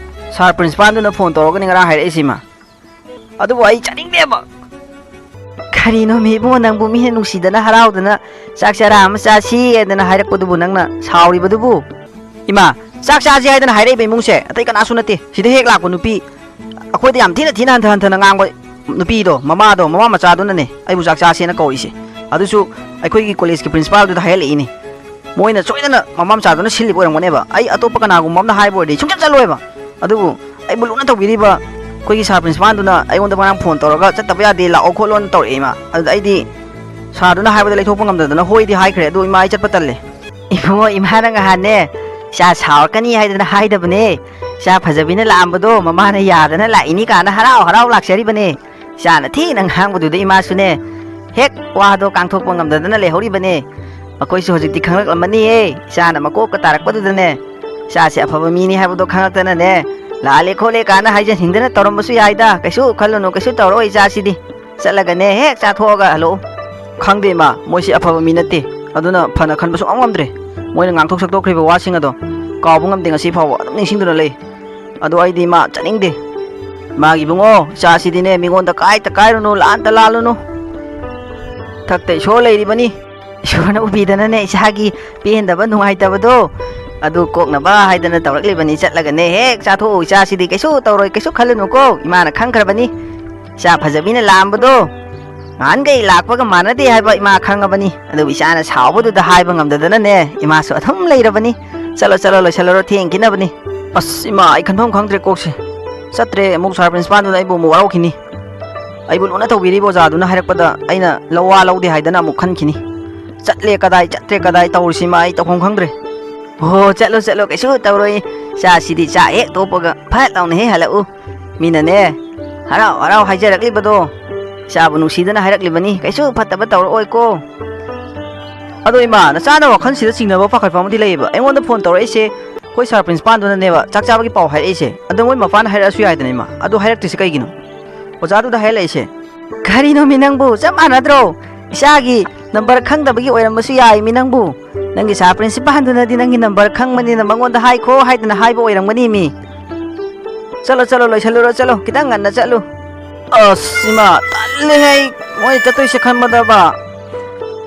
ꯁꯥꯔ ꯄ꯭ꯔꯤꯟꯁꯤꯄꯥꯜꯗꯨꯅ ꯐꯣꯟ ꯇꯧꯔꯒꯅꯤ ꯉꯔꯥꯡ ꯍꯥꯏꯔꯛꯏꯁꯤ, ꯏꯃꯥ꯫ ꯑꯗꯨꯕꯨ ꯑꯩ ꯆꯠꯅꯤꯡꯗꯦꯕ꯫ ꯀꯔꯤꯅꯣ ꯃꯤ ꯏꯕꯨꯡꯉꯣ, ꯅꯪꯕꯨ ꯃꯤꯅ ꯅꯨꯡꯁꯤꯗꯅ ꯍꯔꯥꯎꯗꯅ ꯆꯥꯛ ꯆꯔꯥ ꯑꯃ ꯆꯥꯁꯤ ꯍꯥꯏꯗꯅ ꯍꯥꯏꯔꯛꯄꯗꯨꯕꯨ ꯅꯪꯅ ꯁꯥꯎꯔꯤꯕꯗꯨꯕꯨ? ꯏꯃꯥ, ꯆꯥꯛ ꯆꯥꯁꯤ ꯍꯥꯏꯗꯅ ꯍꯥꯏꯔꯛꯏꯕ ꯏꯃꯨꯡꯁꯦ ꯑꯇꯩ ꯀꯅꯥꯁꯨ ꯅꯠꯇꯦ꯫ ꯁꯤꯗ ꯍꯦꯛ ꯂꯥꯛꯄ ꯅꯨꯄꯤ, ꯑꯩꯈꯣꯏꯗ ꯌꯥꯝ ꯊꯤꯅ ꯊꯤꯅ ꯍꯟꯊ ꯍꯟꯊꯅ ꯉꯥꯡꯕ ꯅꯨꯄꯤꯗꯣ, ꯃꯃꯥꯗꯣ, ꯃꯃꯥ ꯃꯆꯥꯗꯨꯅꯅꯦ ꯑꯩꯕꯨ ꯆꯥꯛ ꯆꯥꯁꯦꯅ ꯀꯧꯔꯤꯁꯦ꯫ ꯑꯗꯨꯁꯨ ꯑꯩꯈꯣꯏꯒꯤ ꯀꯣꯂꯦꯖꯀꯤ ꯄ꯭ꯔꯤꯟꯁꯤꯄꯥꯜꯗꯨꯗ ꯍꯥꯏꯍꯜꯂꯛꯏꯅꯦ꯫ ꯃꯣꯏꯅ ꯁꯣꯏꯗꯅ ꯃꯃꯥ ꯃꯆꯥꯗꯨꯅ ꯁꯤꯜꯂꯤꯕ ꯑꯣꯏꯔꯝꯒꯅꯦꯕ꯫ ꯑꯩ ꯑꯇꯣꯞꯄ ꯀꯅꯥꯒꯨꯝꯕ ꯑꯃꯅ ꯍꯥꯏꯕ ꯑꯣꯏꯔꯗꯤ ꯁꯨꯡꯆꯠ ꯆꯠꯂꯣꯏꯕ꯫ ꯑꯗꯨꯕꯨ ꯑꯩꯕꯨ ꯂꯨꯅ ꯇꯧꯕꯤꯔꯤꯕ ꯑꯩꯈꯣꯏꯒꯤ ꯁꯥꯔ ꯄ꯭ꯔꯤꯟꯁꯤꯄꯥꯜꯗꯨꯅ ꯑꯩꯉꯣꯟꯗ ꯉꯔꯥꯡ ꯐꯣꯟ ꯇꯧꯔꯒ "ꯆꯠꯇꯕ ꯌꯥꯗꯦ, ꯂꯥꯛꯑꯣ ꯈꯣꯠꯂꯣꯅ" ꯇꯧꯔꯛꯑꯦ, ꯏꯃꯥ꯫ ꯑꯗꯨꯗ ꯑꯩꯗꯤ ꯁꯥꯔꯗꯨꯅ ꯍꯥꯏꯕꯗ ꯂꯩꯊꯣꯛꯄ ꯉꯝꯗꯗꯅ ꯍꯣꯏꯗꯤ ꯍꯥꯏꯈ꯭ꯔꯦ꯫ ꯑꯗꯨ ꯏꯃꯥ, ꯑꯩ ꯆꯠꯄ ꯇꯜꯂꯦ꯫ ꯏꯕꯨꯡꯉꯣ, ꯏꯃꯥꯅ ꯉꯍꯥꯟꯅꯦ ꯏꯆꯥ ꯁꯥꯎꯔꯛꯀꯅꯤ ꯍꯥꯏꯗꯅ ꯍꯥꯏꯗꯕꯅꯦ꯫ ꯏꯆꯥ ꯐꯖꯕꯤꯅ ꯂꯥꯛꯑꯝꯕꯗꯣ ꯃꯃꯥꯅ ꯌꯥꯗꯅ ꯂꯥꯛꯏꯅꯤ ꯀꯥꯏꯅ ꯍꯔꯥꯎ ꯍꯔꯥꯎ ꯂꯥꯛꯆꯔꯤꯕꯅꯦ꯫ ꯏꯆꯥꯅ ꯊꯤꯅ ꯉꯥꯡꯕꯗꯨꯗ ꯏꯃꯥꯁꯨꯅꯦ ꯍꯦꯛ ꯋꯥꯗꯣ ꯀꯥꯡꯊꯣꯛꯄ ꯉꯝꯗꯗꯅ ꯂꯩꯍꯧꯔꯤꯕꯅꯦ꯫ ꯃꯈꯣꯏꯁꯨ ꯍꯧꯖꯤꯛꯇꯤ ꯈꯪꯂꯛꯂꯝꯃꯅꯤꯌꯦ꯫ ꯏꯆꯥꯅ ꯃꯀꯣꯛꯀ ꯇꯥꯔꯛꯄꯗꯨꯗꯅꯦ, ꯏꯆꯥꯁꯦ ꯑꯐꯕ ꯃꯤꯅꯤ ꯍꯥꯏꯕꯗꯣ ꯈꯪꯂꯛꯇꯅꯅꯦ, ꯂꯥꯜꯂꯦ ꯈꯣꯠꯂꯦ ꯀꯥꯏꯅ ꯍꯥꯏꯖꯟꯅꯤꯡꯗꯅ ꯇꯧꯔꯝꯕꯁꯨ ꯌꯥꯏꯗ꯫ ꯀꯩꯁꯨ ꯈꯜꯂꯨꯅꯨ, ꯀꯩꯁꯨ ꯇꯧꯔꯛꯑꯣꯏ ꯏꯆꯥꯁꯤꯗꯤ꯫ ꯆꯠꯂꯒꯅꯦ ꯍꯦꯛ ꯆꯥꯊꯣꯛꯑꯒ ꯍꯜꯂꯛꯎ꯫ ꯈꯪꯗꯦ ꯏꯃꯥ, ꯃꯣꯏꯁꯤ ꯑꯐꯕ ꯃꯤ ꯅꯠꯇꯦ꯫ ꯑꯗꯨꯅ ꯐꯅ ꯈꯟꯕ ꯁꯨꯡꯉꯝ ꯉꯝꯗ꯭ꯔꯦ꯫ ꯃꯣꯏꯅ ꯉꯥꯡꯊꯣꯛ ꯁꯛꯇꯣꯛꯈ꯭ꯔꯤꯕ ꯋꯥꯁꯤꯡ ꯑꯗꯣ ꯀꯥꯎꯕ ꯉꯝꯗꯦ, ꯉꯁꯤ ꯐꯥꯎꯕ ꯑꯗꯨꯝ ꯅꯤꯡꯁꯤꯡꯗꯨꯅ ꯂꯩ꯫ ꯑꯗꯣ ꯑꯩꯗꯤ ꯏꯃꯥ ꯆꯠꯅꯤꯡꯗꯦ꯫ ꯃꯥꯒꯤ ꯏꯕꯨꯡꯉꯣ, ꯏꯆꯥꯁꯤꯗꯤꯅꯦ ꯃꯤꯉꯣꯟꯗ ꯀꯥꯏꯇ ꯀꯥꯏꯔꯨꯅꯨ, ꯂꯥꯟꯇ ꯂꯥꯜꯂꯨꯅꯨ꯫ ꯊꯛꯇ ꯏꯁꯣꯔ ꯂꯩꯔꯤꯕꯅꯤ꯫ ꯏꯁꯣꯔꯅ ꯎꯕꯤꯗꯅꯅꯦ ꯏꯆꯥꯒꯤ ꯄꯦꯟꯗꯕ ꯅꯨꯡꯉꯥꯏꯇꯕꯗꯣ ꯑꯗꯨ ꯀꯣꯛꯅꯕ ꯍꯥꯏꯗꯅ ꯇꯧꯔꯛꯂꯤꯕꯅꯤ꯫ ꯆꯠꯂꯒꯅꯦ ꯍꯦꯛ ꯆꯥꯊꯣꯛꯎ, ꯏꯆꯥꯁꯤꯗꯤ ꯀꯩꯁꯨ ꯇꯧꯔꯣꯏ, ꯀꯩꯁꯨ ꯈꯜꯂꯨꯅꯨꯀꯣ꯫ ꯏꯃꯥꯅ ꯈꯪꯈ꯭ꯔꯕꯅꯤ꯫ ꯏꯆꯥ ꯐꯖꯕꯤꯅ ꯂꯥꯛꯑꯝꯕꯗꯣ ꯅꯍꯥꯟꯈꯩ ꯂꯥꯛꯄꯒ ꯃꯥꯟꯅꯗꯦ ꯍꯥꯏꯕ ꯏꯃꯥ ꯈꯪꯉꯕꯅꯤ꯫ ꯑꯗꯨꯕꯨ ꯏꯆꯥꯅ ꯁꯥꯎꯕꯗꯨꯗ ꯍꯥꯏꯕ ꯉꯝꯗꯗꯅꯅꯦ ꯏꯃꯥꯁꯨ ꯑꯗꯨꯝ ꯂꯩꯔꯕꯅꯤ꯫ ꯆꯠꯂꯣ, ꯆꯠꯂꯣ, ꯂꯣꯏꯁꯜꯂꯨꯔꯣ, ꯊꯦꯡꯈꯤꯅꯕꯅꯤ꯫ ꯑꯁ ꯏꯃꯥ, ꯑꯩ ꯈꯟꯐꯝ ꯈꯪꯗ꯭ꯔꯦ ꯀꯣꯛꯁꯦ꯫ ꯆꯠꯇ꯭ꯔꯦ ꯑꯃꯨꯛ ꯁꯥꯔ ꯄ꯭ꯔꯤꯟꯁꯤꯄꯥꯜꯗꯨꯅ ꯑꯩꯕꯨ ꯑꯃꯨꯛ ꯋꯥꯔꯧꯈꯤꯅꯤ꯫ ꯑꯩꯕꯨ ꯂꯨꯅ ꯇꯧꯕꯤꯔꯤꯕ ꯑꯣꯖꯥꯗꯨꯅ ꯍꯥꯏꯔꯛꯄꯗ ꯑꯩꯅ ꯂꯧꯋꯥ ꯂꯧꯗꯦ ꯍꯥꯏꯗꯅ ꯑꯃꯨꯛ ꯈꯟꯈꯤꯅꯤ꯫ ꯆꯠꯂꯦ ꯀꯗꯥꯏ, ꯆꯠꯇ꯭ꯔꯦ ꯀꯗꯥꯏ, ꯇꯧꯔꯤꯁꯤ ꯏꯃꯥ, ꯑꯩ ꯇꯧꯐꯝ ꯈꯪꯗ꯭ꯔꯦ꯫ "ꯍꯣ, ꯆꯠꯂꯣ, ꯆꯠꯂꯣ, ꯀꯩꯁꯨ ꯇꯧꯔꯣꯏ꯫ ꯏꯆꯥꯁꯤꯗꯤ ꯆꯥꯛ ꯍꯦꯛ ꯇꯣꯛꯄꯒ ꯐꯠ ꯂꯥꯎꯅ ꯍꯦꯛ ꯍꯜꯂꯛꯎ꯫ ꯃꯤꯅꯅꯦ, ꯍꯔꯥꯎ ꯍꯔꯥꯎ ꯍꯥꯏꯖꯔꯛꯂꯤꯕꯗꯣ, ꯏꯆꯥꯕꯨ ꯅꯨꯡꯁꯤꯗꯅ ꯍꯥꯏꯔꯛꯂꯤꯕꯅꯤ, ꯀꯩꯁꯨ ꯐꯠꯇꯕ ꯇꯧꯔꯛꯑꯣꯏꯀꯣ꯫ ꯑꯗꯣ ꯏꯃꯥ, ꯅꯆꯥꯅ ꯋꯥꯈꯜꯁꯤꯗ ꯆꯤꯡꯅꯕ ꯄꯥꯈꯠꯄ ꯑꯃꯗꯤ ꯂꯩꯌꯦꯕ꯫ ꯑꯩꯉꯣꯟꯗ ꯐꯣꯟ ꯇꯧꯔꯛꯏꯁꯦ ꯑꯩꯈꯣꯏ ꯁꯥꯔ ꯄ꯭ꯔꯤꯟꯁꯤꯄꯥꯜꯗꯨꯅꯅꯦꯕ ꯆꯥꯛ ꯆꯥꯕꯒꯤ ꯄꯥꯎ ꯍꯥꯏꯔꯛꯏꯁꯦ꯫ ꯑꯗꯣ ꯃꯣꯏ ꯃꯄꯥꯅ ꯍꯥꯏꯔꯛꯑꯁꯨ ꯌꯥꯏꯗꯅ ꯏꯃꯥ, ꯑꯗꯨ ꯍꯥꯏꯔꯛꯇ꯭ꯔꯤꯁꯦ ꯀꯩꯒꯤꯅꯣ? ꯑꯣꯖꯥꯗꯨꯗ ꯍꯥꯏꯍꯜꯂꯛꯏꯁꯦ꯫ ꯀꯔꯤꯅꯣꯃꯤ ꯅꯪꯕꯨ? ꯆꯞ ꯃꯥꯟꯅꯗ꯭ꯔꯣ? ꯏꯆꯥꯒꯤ ꯅꯝꯕꯔ ꯈꯪꯗꯕꯒꯤ ꯑꯣꯏꯔꯝꯕꯁꯨ ꯌꯥꯏꯃꯤ ꯅꯪꯕꯨ꯫ ꯅꯪꯒꯤ ꯁꯥꯔ ꯄ꯭ꯔꯤꯟꯁꯤꯄꯥꯜꯗꯨꯅꯗꯤ ꯅꯪꯒꯤ ꯅꯝꯕꯔ ꯈꯪꯕꯅꯤꯅ ꯃꯉꯣꯟꯗ ꯍꯥꯏꯈꯣ ꯍꯥꯏꯗꯅ ꯍꯥꯏꯕ ꯑꯣꯏꯔꯝꯒꯅꯤꯃꯤ꯫ ꯆꯠꯂꯣ, ꯆꯠꯂꯣ, ꯂꯣꯏꯁꯜꯂꯨꯔꯣ, ꯆꯠꯂꯣ, ꯈꯤꯇꯪ ꯉꯟꯅ ꯆꯠꯂꯨ꯫ ꯑꯁ, ꯏꯃꯥ, ꯇꯜꯂꯦꯍꯦ ꯑꯩ ꯃꯣꯏ ꯆꯠꯇꯣꯏꯁꯦ ꯈꯟꯕꯗꯕ꯫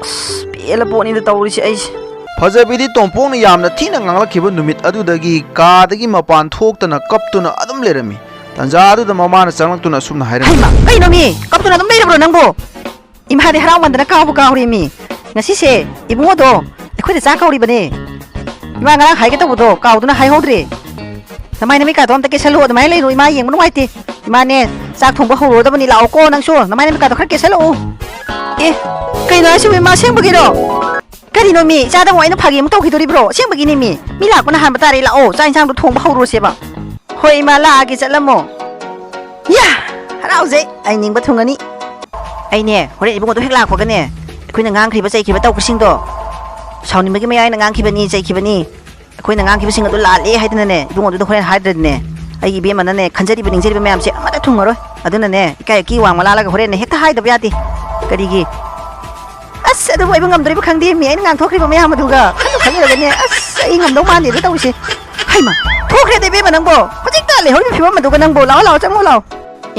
ꯑꯁ, ꯄꯦꯜꯂ ꯄꯣꯠꯅꯤꯗ ꯇꯧꯔꯤꯁꯦ ꯑꯩꯁꯦ꯫ ꯐꯖꯕꯤꯗꯤ ꯇꯣꯝꯄꯣꯛꯅ ꯌꯥꯝꯅ ꯊꯤꯅ ꯉꯥꯡꯂꯛꯈꯤꯕ ꯅꯨꯃꯤꯠ ꯑꯗꯨꯗꯒꯤ ꯀꯥꯗꯒꯤ ꯃꯄꯥꯟ ꯊꯣꯛꯇꯅ ꯀꯞꯇꯨꯅ ꯑꯗꯨꯝ ꯂꯩꯔꯝꯃꯤ꯫ ꯇꯟꯖꯥ ꯑꯗꯨꯗ ꯃꯃꯥꯅ ꯆꯪꯂꯛꯇꯨꯅ ꯑꯁꯨꯝꯅ ꯍꯥꯏꯔꯝꯃꯤ꯫ ꯍꯩꯃꯥ, ꯀꯩꯅꯣꯃꯤ? ꯀꯞꯇꯨꯅ ꯑꯗꯨꯝ ꯂꯩꯔꯕ꯭ꯔꯣ ꯅꯪꯕꯨ? ꯏꯃꯥꯗꯤ ꯍꯔꯥꯎꯃꯟꯗꯅ ꯀꯥꯎꯕꯨ ꯀꯥꯎꯔꯦꯃꯤ꯫ ꯉꯁꯤꯁꯦ ꯏꯕꯨꯡꯉꯣꯗꯣ ꯑꯩꯈꯣꯏꯗ ꯆꯥꯛ ꯀꯧꯔꯤꯕꯅꯦ꯫ ꯏꯃꯥ ꯉꯔꯥꯡ ꯍꯥꯏꯒꯦ ꯇꯧꯕꯗꯣ ꯀꯥꯎꯗꯨꯅ ꯍꯥꯏꯍꯧꯗ꯭ꯔꯦ꯫ ꯅꯃꯥꯏ ꯅꯃꯤꯠꯀꯥꯗꯣ ꯑꯝꯇ ꯀꯦꯁꯜꯂꯨ, ꯑꯗꯨꯃꯥꯏꯅ ꯂꯩꯔꯨ, ꯏꯃꯥ ꯌꯦꯡꯕ ꯅꯨꯡꯉꯥꯏꯇꯦ꯫ ꯏꯃꯥꯅꯦ, ꯆꯥꯛ ꯊꯣꯡꯕ ꯍꯧꯔꯨꯔꯗꯕꯅꯤ, ꯂꯥꯛꯑꯣꯀꯣ ꯅꯪꯁꯨ꯫ ꯅꯃꯥꯏ ꯅꯃꯤꯠꯀꯥꯗꯣ ꯈꯔ ꯀꯦꯁꯜꯂꯛꯎ꯫ ꯑꯦ, ꯀꯩꯅꯣ ꯍꯥꯏꯁꯤꯕꯨ ꯏꯃꯥ, ꯑꯁꯦꯡꯕꯒꯤꯔꯣ? ꯀꯔꯤꯅꯣ ꯃꯤ, ꯏꯆꯥꯗ ꯑꯃꯨꯛ ꯑꯩꯅ ꯐꯥꯒꯤ ꯑꯃꯨꯛ ꯇꯧꯈꯤꯗꯣꯔꯤꯕ꯭ꯔꯣ? ꯑꯁꯦꯡꯕꯒꯤꯅꯤ ꯃꯤ꯫ ꯃꯤ ꯂꯥꯛꯄꯅ ꯍꯥꯟꯕ ꯇꯥꯔꯦ, ꯂꯥꯛꯑꯣ, ꯆꯥꯛ ꯏꯟꯁꯥꯡꯗꯣ ꯊꯣꯡꯕ ꯍꯧꯔꯨꯔꯁꯦꯕ꯫ ꯍꯣꯏ ꯏꯃꯥ, ꯂꯥꯛꯑꯒꯦ, ꯆꯠꯂꯝꯃꯣ꯫ ꯌꯥ! ꯍꯔꯥꯎꯖꯩ, ꯑꯩ ꯅꯤꯡꯕ ꯊꯨꯡꯉꯅꯤ꯫ ꯑꯩꯅꯦ, ꯍꯣꯔꯦꯟ ꯏꯕꯨꯡꯉꯣꯗꯣ ꯍꯦꯛ ꯂꯥꯛꯄꯒꯅꯦ, ꯑꯩꯈꯣꯏꯅ ꯉꯥꯡꯈ꯭ꯔꯤꯕ ꯆꯩꯈ꯭ꯔꯤꯕ ꯇꯧꯈ꯭ꯔꯤꯁꯤꯡꯗꯣ, ꯁꯥꯎꯅꯤꯡꯕꯒꯤ ꯃꯌꯥꯏꯅ ꯉꯥꯡꯈꯤꯕꯅꯤ, ꯆꯩꯈꯤꯕꯅꯤ, ꯑꯩꯈꯣꯏꯅ ꯉꯥꯡꯈꯤꯕꯁꯤꯡ ꯑꯗꯨ ꯂꯥꯜꯂꯦ ꯍꯥꯏꯗꯅꯅꯦ, ꯏꯕꯨꯡꯉꯣꯗꯨꯗ ꯍꯣꯔꯦꯟ ꯍꯥꯏꯗ꯭ꯔꯗꯤꯅꯦ, ꯑꯩꯒꯤ ꯏꯕꯦꯝꯃꯅꯅꯦ, ꯈꯟꯖꯔꯤꯕ ꯅꯤꯡꯖꯔꯤꯕ ꯃꯌꯥꯝꯁꯦ ꯑꯃꯠꯇ ꯊꯨꯡꯉꯔꯣꯏ꯫ ꯑꯗꯨꯅꯅꯦ, ꯏꯀꯥꯏ ꯑꯀꯤ ꯋꯥꯡꯃ ꯂꯥꯜꯂꯒ ꯍꯣꯔꯦꯟꯅꯦ ꯍꯦꯛꯇ ꯍꯥꯏꯗꯕ ꯌꯥꯗꯦ꯫ ꯀꯔꯤꯒꯤ? ꯑꯁ, ꯑꯗꯨꯕꯨ ꯑꯩꯕꯨ ꯉꯝꯗꯣꯔꯤꯕ ꯈꯪꯗꯦ ꯃꯤ, ꯑꯩꯅ ꯉꯥꯡꯊꯣꯛꯈ꯭ꯔꯤꯕ ꯃꯌꯥꯝ ꯑꯗꯨꯒ ꯈꯜꯂꯨ ꯈꯜꯂꯨꯔꯒꯅꯦ, ꯑꯁ, ꯑꯩ ꯉꯝꯗꯧ ꯃꯥꯟꯗꯦꯗ ꯇꯧꯔꯤꯁꯦ꯫ ꯍꯩꯃꯥ, ꯊꯣꯛꯈ꯭ꯔꯦꯗ ꯏꯕꯦꯝꯃ ꯅꯪꯕꯣ, ꯍꯧꯖꯤꯛꯇ ꯂꯩꯍꯧꯔꯤꯕ ꯐꯤꯕꯝ ꯑꯗꯨꯒ ꯅꯪꯕꯣ, ꯂꯥꯛꯑꯣ, ꯂꯥꯛꯑꯣ, ꯆꯪꯉꯣ, ꯂꯥꯛꯑꯣ꯫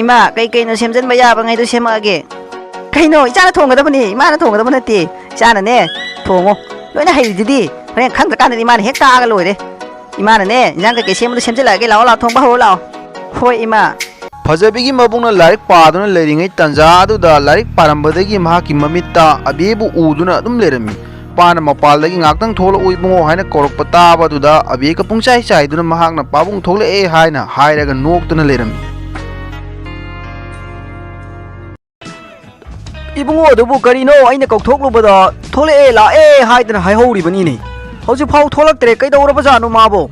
ꯏꯃꯥ, ꯀꯩ ꯀꯩꯅꯣ ꯁꯦꯝꯖꯤꯟꯕ ꯌꯥꯕꯉꯩꯗꯣ ꯁꯦꯝꯃꯛꯑꯒꯦ꯫ ꯀꯩꯅꯣ, ꯏꯆꯥꯅ ꯊꯣꯡꯒꯗꯕꯅꯤ, ꯏꯃꯥꯅ ꯊꯣꯡꯒꯗꯕ ꯅꯠꯇꯦ꯫ ꯏꯆꯥꯅꯅꯦ, ꯊꯣꯡꯉꯣ꯫ ꯂꯣꯏꯅ ꯍꯩꯔꯤꯗꯨꯗꯤ꯫ ꯍꯣꯔꯦꯟ ꯈꯪꯗ꯭ꯔꯀꯥꯟꯗꯗꯤ ꯏꯃꯥꯅ ꯍꯦꯛ ꯇꯥꯛꯑꯒ ꯂꯣꯏꯔꯦ꯫ ꯏꯃꯥꯅꯅꯦ, ꯏꯟꯖꯥꯡ ꯀꯩꯀꯩ ꯁꯦꯝꯕꯗꯣ ꯁꯦꯝꯖꯤꯜꯂꯛꯑꯒꯦ꯫ ꯂꯥꯛꯑꯣ, ꯂꯥꯛꯑꯣ, ꯊꯣꯡꯕ ꯍꯧꯔꯣ, ꯂꯥꯛꯑꯣ꯫ ꯍꯣꯏ, ꯏꯃꯥ꯫ ꯐꯖꯕꯤꯒꯤ ꯃꯕꯨꯡꯅ ꯂꯥꯏꯔꯤꯛ ꯄꯥꯗꯨꯅ ꯂꯩꯔꯤꯉꯩ ꯇꯟꯖꯥ ꯑꯗꯨꯗ ꯂꯥꯏꯔꯤꯛ ꯄꯥꯔꯝꯕꯗꯒꯤ ꯃꯍꯥꯛꯀꯤ ꯃꯃꯤꯠꯇ ꯑꯕꯦꯕꯨ ꯎꯗꯨꯅ ꯑꯗꯨꯝ ꯂꯩꯔꯝꯃꯤ꯫ ꯃꯄꯥꯅ ꯃꯄꯥꯜꯗꯒꯤ "ꯉꯥꯛꯇꯪ ꯊꯣꯛꯂꯛꯎ ꯏꯕꯨꯡꯉꯣ" ꯍꯥꯏꯅ ꯀꯧꯔꯛꯄ ꯇꯥꯕ ꯑꯗꯨꯗ ꯑꯕꯦꯒ ꯄꯨꯡꯆꯥꯏ ꯆꯥꯏꯗꯨꯅ ꯃꯍꯥꯛꯅ "ꯄꯥꯕꯨꯡ ꯊꯣꯛꯂꯛꯑꯦ" ꯍꯥꯏꯅ ꯍꯥꯏꯔꯒ ꯅꯣꯛꯇꯨꯅ ꯂꯩꯔꯝꯃꯤ꯫ "ꯏꯕꯨꯡꯉꯣ ꯑꯗꯨꯕꯨ ꯀꯔꯤꯅꯣ, ꯑꯩꯅ ꯀꯧꯊꯣꯛꯂꯨꯕꯗ ꯊꯣꯛꯂꯛꯑꯦ, ꯂꯥꯛꯑꯦ ꯍꯥꯏꯗꯅ ꯍꯥꯏꯍꯧꯔꯤꯕꯅꯤꯅꯦ, ꯍꯧꯖꯤꯛꯐꯥꯎ ꯊꯣꯛꯂꯛꯇ꯭ꯔꯦ, ꯀꯩꯗꯧꯔꯕꯖꯥꯠꯅꯣ ꯃꯥꯕꯣ?"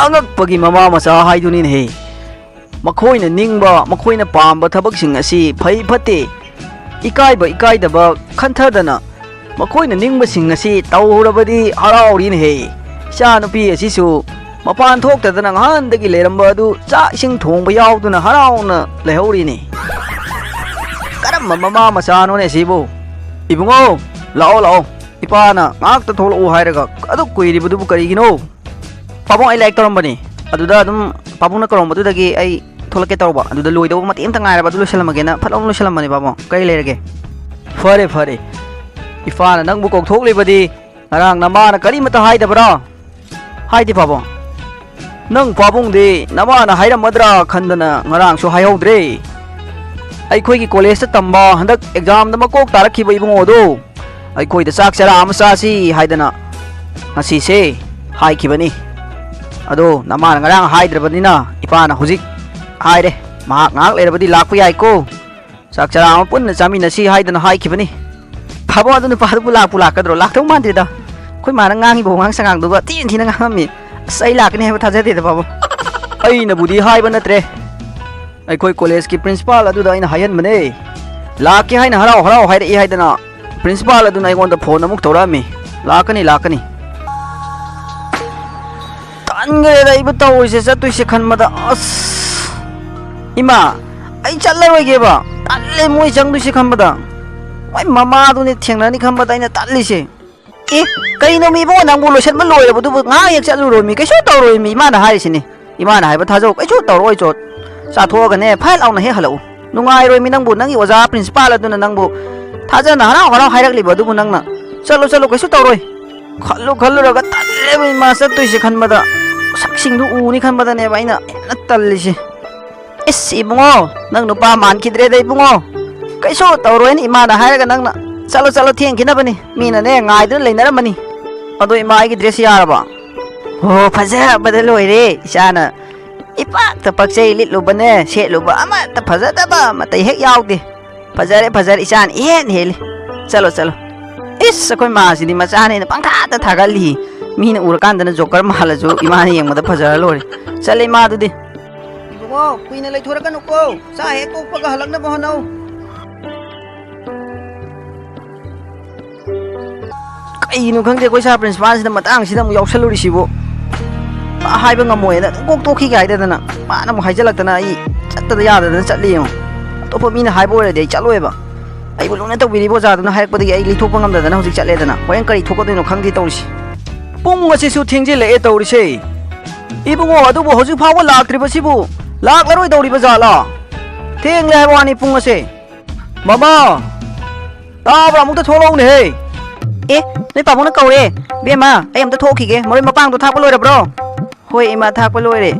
ꯑꯉꯛꯄꯒꯤ ꯃꯃꯥ ꯃꯆꯥ ꯍꯥꯏꯗꯨꯅꯤꯅꯦꯍꯦ꯫ ꯃꯈꯣꯏꯅ ꯅꯤꯡꯕ, ꯃꯈꯣꯏꯅ ꯄꯥꯝꯕ ꯊꯕꯛꯁꯤꯡ ꯑꯁꯤ ꯐꯩ ꯐꯠꯇꯦ, ꯏꯀꯥꯏꯕ ꯏꯀꯥꯏꯗꯕ ꯈꯟꯊꯗꯅ ꯃꯈꯣꯏꯅ ꯅꯤꯡꯕꯁꯤꯡ ꯑꯁꯤ ꯇꯧꯍꯧꯔꯕꯗꯤ ꯍꯔꯥꯎꯔꯤꯅꯦꯍꯦ꯫ ꯏꯆꯥꯅꯨꯄꯤ ꯑꯁꯤꯁꯨ ꯃꯄꯥꯟ ꯊꯣꯛꯇꯗꯅ ꯉꯍꯥꯟꯗꯒꯤ ꯂꯩꯔꯝꯕ ꯑꯗꯨ ꯆꯥꯛ ꯏꯁꯤꯡ ꯊꯣꯡꯕ ꯌꯥꯎꯗꯨꯅ ꯍꯔꯥꯎꯅ ꯂꯩꯍꯧꯔꯤꯅꯦ꯫ ꯀꯔꯝꯕ ꯃꯃꯥ ꯃꯆꯥꯅꯣꯅꯦ ꯁꯤꯕꯨ? "ꯏꯕꯨꯡꯉꯣ, ꯂꯥꯛꯑꯣ, ꯂꯥꯛꯑꯣ꯫ ꯏꯄꯥꯅ ꯉꯥꯏꯍꯥꯛꯇ ꯊꯣꯛꯂꯛꯎ ꯍꯥꯏꯔꯒ ꯑꯗꯨꯛ ꯀꯨꯏꯔꯤꯕꯗꯨꯕꯨ ꯀꯔꯤꯒꯤꯅꯣ?" "ꯄꯥꯕꯨꯡ, ꯑꯩ ꯂꯥꯏꯔꯤꯛ ꯇꯧꯔꯝꯕꯅꯤ꯫ ꯑꯗꯨꯗ ꯑꯗꯨꯝ ꯄꯥꯕꯨꯡꯅ ꯀꯧꯔꯝꯕꯗꯨꯗꯒꯤ ꯑꯩ ꯊꯣꯛꯂꯛꯀꯦ ꯇꯧꯔꯕ꯫ ꯑꯗꯨꯗ ꯂꯣꯏꯗꯧꯕ ꯃꯇꯦꯛ ꯑꯝꯇ ꯉꯥꯏꯔꯕ, ꯑꯗꯨ ꯂꯣꯏꯁꯤꯜꯂꯝꯃꯒꯦꯅ ꯐꯠ ꯂꯥꯎꯅ ꯂꯣꯏꯁꯤꯜꯂꯝꯕꯅꯤ ꯄꯥꯕꯨꯡ꯫ ꯀꯔꯤ ꯂꯩꯔꯒꯦ?" "ꯐꯔꯦ, ꯐꯔꯦ꯫ ꯏꯄꯥꯅ ꯅꯪꯕꯨ ꯀꯧꯊꯣꯛꯂꯤꯕꯗꯤ ꯉꯔꯥꯡ ꯅꯃꯥꯅ ꯀꯔꯤꯃꯇ ꯍꯥꯏꯗꯕ꯭ꯔꯥ?" "ꯍꯥꯏꯗꯦ ꯄꯥꯕꯨꯡ꯫ ꯅꯪ ꯄꯥꯕꯨꯡꯗꯤ ꯅꯃꯥꯅ ꯍꯥꯏꯔꯝꯃꯗ꯭ꯔꯥ ꯈꯟꯗꯅ ꯉꯔꯥꯡꯁꯨ ꯍꯥꯏꯍꯧꯗ꯭ꯔꯦ꯫ ꯑꯩꯈꯣꯏꯒꯤ ꯀꯣꯂꯦꯖꯇ ꯇꯝꯕ ꯍꯟꯗꯛ ꯑꯦꯛꯖꯥꯝꯗ ꯃꯀꯣꯛ ꯇꯥꯔꯛꯈꯤꯕ ꯏꯕꯨꯡꯉꯣꯗꯣ ꯑꯩꯈꯣꯏꯗ ꯆꯥꯛ ꯆꯔꯥ ꯑꯃ ꯆꯥꯁꯤ ꯍꯥꯏꯗꯅ ꯉꯁꯤꯁꯦ ꯍꯥꯏꯈꯤꯕꯅꯤ꯫ ꯑꯗꯣ ꯅꯃꯥꯅ ꯉꯔꯥꯡ ꯍꯥꯏꯗ꯭ꯔꯕꯅꯤꯅ ꯏꯄꯥꯅ ꯍꯧꯖꯤꯛ ꯍꯥꯏꯔꯦ꯫ ꯃꯍꯥꯛ ꯉꯥꯏꯍꯥꯛ ꯂꯩꯔꯕꯗꯤ ꯂꯥꯛꯄ ꯌꯥꯏꯀꯣ꯫ ꯆꯥꯛ ꯆꯔꯥ ꯑꯃ ꯄꯨꯟꯅ ꯆꯥꯃꯤꯟꯅꯁꯤ ꯍꯥꯏꯗꯅ ꯍꯥꯏꯈꯤꯕꯅꯤ꯫ ꯐꯥꯕꯣ, ꯑꯗꯨ ꯅꯨꯄꯥꯗꯨꯕꯨ ꯂꯥꯛꯄꯨ ꯂꯥꯛꯀꯗ꯭ꯔꯣ? ꯂꯥꯛꯇꯧ ꯃꯥꯟꯗꯦꯗ꯫ ꯑꯩꯈꯣꯏ ꯃꯥꯅ ꯉꯥꯡꯉꯤꯕ ꯋꯥꯉꯥꯡ ꯁꯉꯥꯡꯗꯨꯒ ꯊꯤꯅ ꯊꯤꯅ ꯉꯥꯡꯉꯝꯃꯤ꯫ ꯑꯁ, ꯑꯩ ꯂꯥꯛꯀꯅꯤ ꯍꯥꯏꯕ ꯊꯥꯖꯗꯦꯗ ꯄꯥꯕꯨꯡ꯫ ꯑꯩꯅꯕꯨꯗꯤ ꯍꯥꯏꯕ ꯅꯠꯇ꯭ꯔꯦ꯫ ꯑꯩꯈꯣꯏ ꯀꯣꯂꯦꯖꯀꯤ ꯄ꯭ꯔꯤꯟꯁꯤꯄꯥꯜ ꯑꯗꯨꯗ ꯑꯩꯅ ꯍꯥꯏꯍꯟꯕꯅꯦ꯫ ꯂꯥꯛꯀꯦ ꯍꯥꯏꯅ ꯍꯔꯥꯎ ꯍꯔꯥꯎ ꯍꯥꯏꯔꯛꯏ ꯍꯥꯏꯗꯅ ꯄ꯭ꯔꯤꯟꯁꯤꯄꯥꯜ ꯑꯗꯨꯅ ꯑꯩꯉꯣꯟꯗ ꯐꯣꯟ ꯑꯃꯨꯛ ꯇꯧꯔꯛꯑꯝꯃꯤ꯫ "ꯂꯥꯛꯀꯅꯤ, ꯂꯥꯛꯀꯅꯤ"꯫ ꯇꯟꯈ꯭ꯔꯦꯗ ꯑꯩꯕꯨ ꯇꯧꯔꯤꯁꯦ, ꯆꯠꯇꯣꯏꯁꯦ ꯈꯟꯕꯗ꯫ ꯑꯁ! ꯏꯃꯥ, ꯑꯩ ꯆꯠꯂꯔꯣꯏꯒꯦꯕ꯫ ꯇꯜꯂꯦ ꯃꯣꯏ ꯆꯪꯗꯣꯏꯁꯦ ꯈꯟꯕꯗ꯫ ꯃꯣꯏ ꯃꯃꯥꯗꯨꯅꯦ ꯊꯦꯡꯅꯅꯤ ꯈꯟꯕꯗ ꯑꯩꯅ ꯇꯜꯂꯤꯁꯦ꯫ ꯑꯦ, ꯀꯩꯅꯣ ꯃꯤ ꯏꯕꯨꯡꯉꯣ, ꯅꯪꯕꯨ ꯂꯣꯏꯁꯟꯕ ꯂꯣꯏꯔꯕꯗꯨꯕꯨ ꯉꯥꯏꯍꯥꯛ ꯍꯦꯛ ꯆꯠꯂꯨꯔꯣ ꯃꯤ? ꯀꯩꯁꯨ ꯇꯧꯔꯣꯏ ꯃꯤ, ꯏꯃꯥꯅ ꯍꯥꯏꯔꯤꯁꯤꯅꯤ꯫ ꯏꯃꯥꯅ ꯍꯥꯏꯕ ꯊꯥꯖꯧ, ꯀꯩꯁꯨ ꯇꯧꯔꯛꯑꯣꯏ ꯆꯣ꯫ ꯆꯥꯊꯣꯛꯑꯒꯅꯦ ꯐꯠ ꯂꯥꯎꯅ ꯍꯦꯛ ꯍꯜꯂꯛꯎ꯫ ꯅꯨꯡꯉꯥꯏꯔꯣꯏ ꯃꯤ ꯅꯪꯕꯨ, ꯅꯪꯒꯤ ꯑꯣꯖꯥ ꯄ꯭ꯔꯤꯟꯁꯤꯄꯥꯜ ꯑꯗꯨꯅ ꯅꯪꯕꯨ ꯊꯥꯖꯅ ꯍꯔꯥꯎ ꯍꯔꯥꯎ ꯍꯥꯏꯔꯛꯂꯤꯕ ꯑꯗꯨꯕꯨ ꯅꯪꯅ꯫ ꯆꯠꯂꯣ, ꯆꯠꯂꯣ, ꯀꯩꯁꯨ ꯇꯧꯔꯣꯏ꯫ ꯈꯜꯂꯨ ꯈꯜꯂꯨꯔꯒ ꯇꯜꯂꯦꯕ ꯏꯃꯥ ꯆꯠꯇꯣꯏꯁꯦ ꯈꯟꯕꯗ꯫ ꯁꯛꯁꯤꯡꯗꯨ ꯎꯅꯤ ꯈꯟꯕꯗꯅꯦꯕ ꯑꯩꯅ ꯍꯦꯟꯅ ꯇꯜꯂꯤꯁꯦ꯫ ꯏꯁ ꯏꯕꯨꯡꯉꯣ, ꯅꯪ ꯅꯨꯄꯥ ꯃꯥꯟꯈꯤꯗ꯭ꯔꯦꯗ ꯏꯕꯨꯡꯉꯣ꯫ ꯀꯩꯁꯨ ꯇꯧꯔꯣꯏꯅ ꯏꯃꯥꯅ ꯍꯥꯏꯔꯒ ꯅꯪꯅ ꯆꯠꯂꯣ ꯆꯠꯂꯣ ꯊꯦꯡꯈꯤꯅꯕꯅꯤ꯫ ꯃꯤꯅꯅꯦ ꯉꯥꯏꯗꯨꯅ ꯂꯩꯅꯔꯝꯃꯅꯤ꯫ ꯑꯗꯣ ꯏꯃꯥ ꯑꯩꯒꯤ ꯗ꯭ꯔꯦꯁꯁꯦ ꯌꯥꯔꯕꯣ? ꯑꯣ ꯐꯖꯕꯗ ꯂꯣꯏꯔꯦ ꯏꯆꯥꯅ꯫ ꯏꯄꯥꯛꯇ ꯄꯛꯆꯩ ꯂꯤꯠꯂꯨꯕꯅꯦ ꯁꯦꯠꯂꯨꯕ ꯑꯃꯠꯇ ꯐꯖꯗꯕ ꯑꯃꯠꯇ ꯍꯦꯛ ꯌꯥꯎꯗꯦ꯫ ꯐꯖꯔꯦ, ꯐꯖꯔꯦ, ꯏꯆꯥꯅ ꯏꯍꯦꯟ ꯍꯦꯜꯂꯤ꯫ ꯆꯠꯂꯣ, ꯆꯠꯂꯣ꯫ ꯏꯁ, ꯑꯩꯈꯣꯏ ꯃꯥꯁꯤꯗꯤ ꯃꯆꯥꯅꯦꯅ ꯄꯪꯊꯥꯗ ꯊꯥꯒꯠꯂꯤ꯫ ꯃꯤꯅ ꯎꯔꯀꯥꯟꯗꯅ ꯖꯣꯀꯔ ꯃꯥꯜꯂꯁꯨ ꯏꯃꯥꯅ ꯌꯦꯡꯕꯗ ꯐꯖꯔ ꯂꯣꯏꯔꯦ꯫ ꯆꯠꯂꯦ ꯏꯃꯥꯗꯨꯗꯤ꯫ ꯏꯕꯨꯡꯉꯣ, ꯀꯨꯏꯅ ꯂꯩꯊꯣꯔꯛꯀꯅꯨꯀꯣ꯫ ꯆꯥ ꯍꯦꯛ ꯇꯣꯛꯄꯒ ꯍꯜꯂꯛꯅꯕ ꯍꯣꯠꯅꯧ꯫ ꯀꯩꯅꯣ ꯈꯪꯗꯦ, ꯑꯩꯈꯣꯏ ꯁꯥꯔ ꯄ꯭ꯔꯤꯟꯁꯤꯄꯥꯜꯁꯤꯅ ꯃꯇꯥꯡꯁꯤꯗ ꯑꯃꯨꯛ ꯌꯥꯎꯁꯜꯂꯨꯔꯤꯁꯤꯕꯨ꯫ ꯃꯥ ꯍꯥꯏꯕ ꯉꯝꯃꯣꯏꯅ ꯑꯗꯨꯝ ꯀꯣꯛ ꯇꯣꯛꯈꯤꯒꯦ ꯍꯥꯏꯗꯗꯅ, ꯃꯥꯅ ꯑꯃꯨꯛ ꯍꯥꯏꯖꯜꯂꯛꯇꯅ ꯑꯩ ꯆꯠꯇꯗ ꯌꯥꯗꯗꯅ ꯆꯠꯂꯤ ꯌꯦꯡꯉꯣ꯫ ꯑꯇꯣꯞꯄ ꯃꯤꯅ ꯍꯥꯏꯕ ꯑꯣꯏꯔꯗꯤ ꯑꯩ ꯆꯠꯂꯣꯏꯕ꯫ ꯑꯩꯕꯨ ꯂꯨꯅ ꯇꯧꯕꯤꯔꯤꯕ ꯑꯣꯖꯥꯗꯨꯅ ꯍꯥꯏꯔꯛꯄꯗꯒꯤ ꯑꯩ ꯂꯩꯊꯣꯛꯄ ꯉꯝꯗꯗꯅ ꯍꯧꯖꯤꯛ ꯆꯠꯂꯦꯗꯅ꯫ ꯍꯣꯔꯦꯟ ꯀꯔꯤ ꯊꯣꯛꯀꯗꯣꯏꯅꯣ ꯈꯪꯗꯦ ꯇꯧꯔꯤꯁꯤ꯫ ꯄꯨꯡ ꯑꯁꯤꯁꯨ ꯊꯦꯡꯖꯤꯜꯂꯛꯑꯦ ꯇꯧꯔꯤꯁꯦ꯫ ꯏꯕꯨꯡꯉꯣ ꯑꯗꯨꯕꯨ ꯍꯧꯖꯤꯛ ꯐꯥꯎꯕ ꯂꯥꯛꯇ꯭ꯔꯤꯕꯁꯤꯕꯨ ꯂꯥꯛꯂꯔꯣꯏꯗꯧꯔꯤꯕ ꯖꯥꯠꯂꯥ? ꯊꯦꯡꯂꯦ ꯍꯥꯏꯕ ꯋꯥꯅꯤ ꯄꯨꯡ ꯑꯁꯦ꯫ ꯃꯃꯥ! ꯇꯥꯕ꯭ꯔꯥ? ꯑꯃꯨꯛꯇ ꯊꯣꯛꯂꯛꯎꯅꯦꯍꯦ꯫ ꯑꯦ, ꯅꯣꯏ ꯄꯥꯕꯨꯡꯅ ꯀꯧꯔꯦ꯫ ꯕꯦꯝꯃ, ꯑꯩ ꯑꯃꯨꯛꯇ ꯊꯣꯛꯈꯤꯒꯦ꯫ ꯃꯔꯣꯏ ꯃꯄꯥꯡꯗꯣ ꯊꯥꯛꯄ ꯂꯣꯏꯔꯕ꯭ꯔꯣ? ꯍꯣꯏ ꯏꯃꯥ, ꯊꯥꯛꯄ ꯂꯣꯏꯔꯦ꯫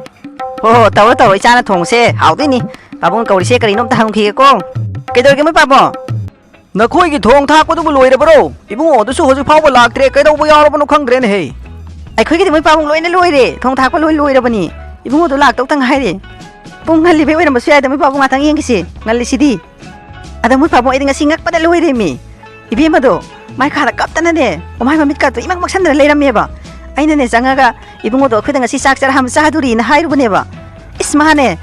ꯍꯣ ꯍꯣ, ꯇꯧꯔꯣ ꯇꯧꯔꯣ, ꯏꯆꯥꯅ ꯊꯣꯡꯁꯦ ꯍꯥꯎꯗꯣꯏꯅꯤ꯫ ꯄꯥꯕꯨꯡ ꯀꯧꯔꯤꯁꯦ ꯀꯔꯤꯅꯣ ꯑꯝꯇ ꯍꯪꯈꯤꯒꯦꯀꯣ꯫ ꯀꯩꯗꯧꯔꯒꯦ ꯃꯣꯏ ꯄꯥꯕꯨꯡ? ꯅꯈꯣꯏꯒꯤ ꯊꯣꯡ ꯊꯥꯛꯄꯗꯨꯕꯨ ꯂꯣꯏꯔꯕꯔꯣ? ꯏꯕꯨꯡꯉꯣ ꯑꯗꯨꯁꯨ ꯍꯧꯖꯤꯛ ꯐꯥꯎꯕ ꯂꯥꯛꯇ꯭ꯔꯦ, ꯀꯩꯗꯧꯕ ꯌꯥꯎꯔꯕꯅꯣ ꯈꯪꯗ꯭ꯔꯦꯅꯦꯍꯦ꯫ ꯑꯩꯈꯣꯏꯒꯤꯗꯤ ꯃꯣꯏ ꯄꯥꯕꯨꯡ ꯂꯣꯏꯅ ꯂꯣꯏꯔꯦ, ꯊꯣꯡ ꯊꯥꯛꯄ ꯂꯣꯏ ꯂꯣꯏꯔꯕꯅꯤ꯫ ꯏꯕꯨꯡꯉꯣꯗꯣ ꯂꯥꯛꯇꯧꯇ ꯉꯥꯏꯔꯦ꯫ ꯄꯨꯡ ꯉꯜꯂꯤꯕꯩ ꯑꯣꯏꯔꯝꯕꯁꯨ ꯌꯥꯏꯗ, ꯃꯣꯏ ꯄꯥꯕꯨꯡ ꯉꯥꯛꯇꯪ ꯌꯦꯡꯈꯤꯁꯤ, ꯉꯜꯂꯤꯁꯤꯗꯤ꯫ ꯑꯗ ꯃꯣꯏ ꯄꯥꯕꯨꯡ ꯑꯩꯗꯤ ꯉꯁꯤ ꯉꯛꯄꯗ ꯂꯣꯏꯔꯦꯃꯤ꯫ ꯏꯕꯦꯝꯃꯗꯣ ꯃꯥꯏ ꯈꯥꯗ ꯀꯞꯇꯅꯅꯦ, ꯃꯃꯥꯏ ꯃꯃꯤꯠꯀꯥꯗꯣ ꯏꯃꯪ ꯃꯛꯁꯟꯗꯅ ꯂꯩꯔꯝꯃꯦꯕ꯫ ꯑꯩꯅꯅꯦ ꯆꯪꯉꯒ, "ꯏꯕꯨꯡꯉꯣꯗꯣ ꯑꯩꯈꯣꯏꯗ ꯉꯁꯤ ꯆꯥꯛ ꯆꯔꯥ ꯑꯃ ꯆꯥꯗꯣꯔꯤꯅ" ꯍꯥꯏꯔꯨꯕꯅꯦꯕ꯫ ꯏꯁ ꯃꯥꯅꯦ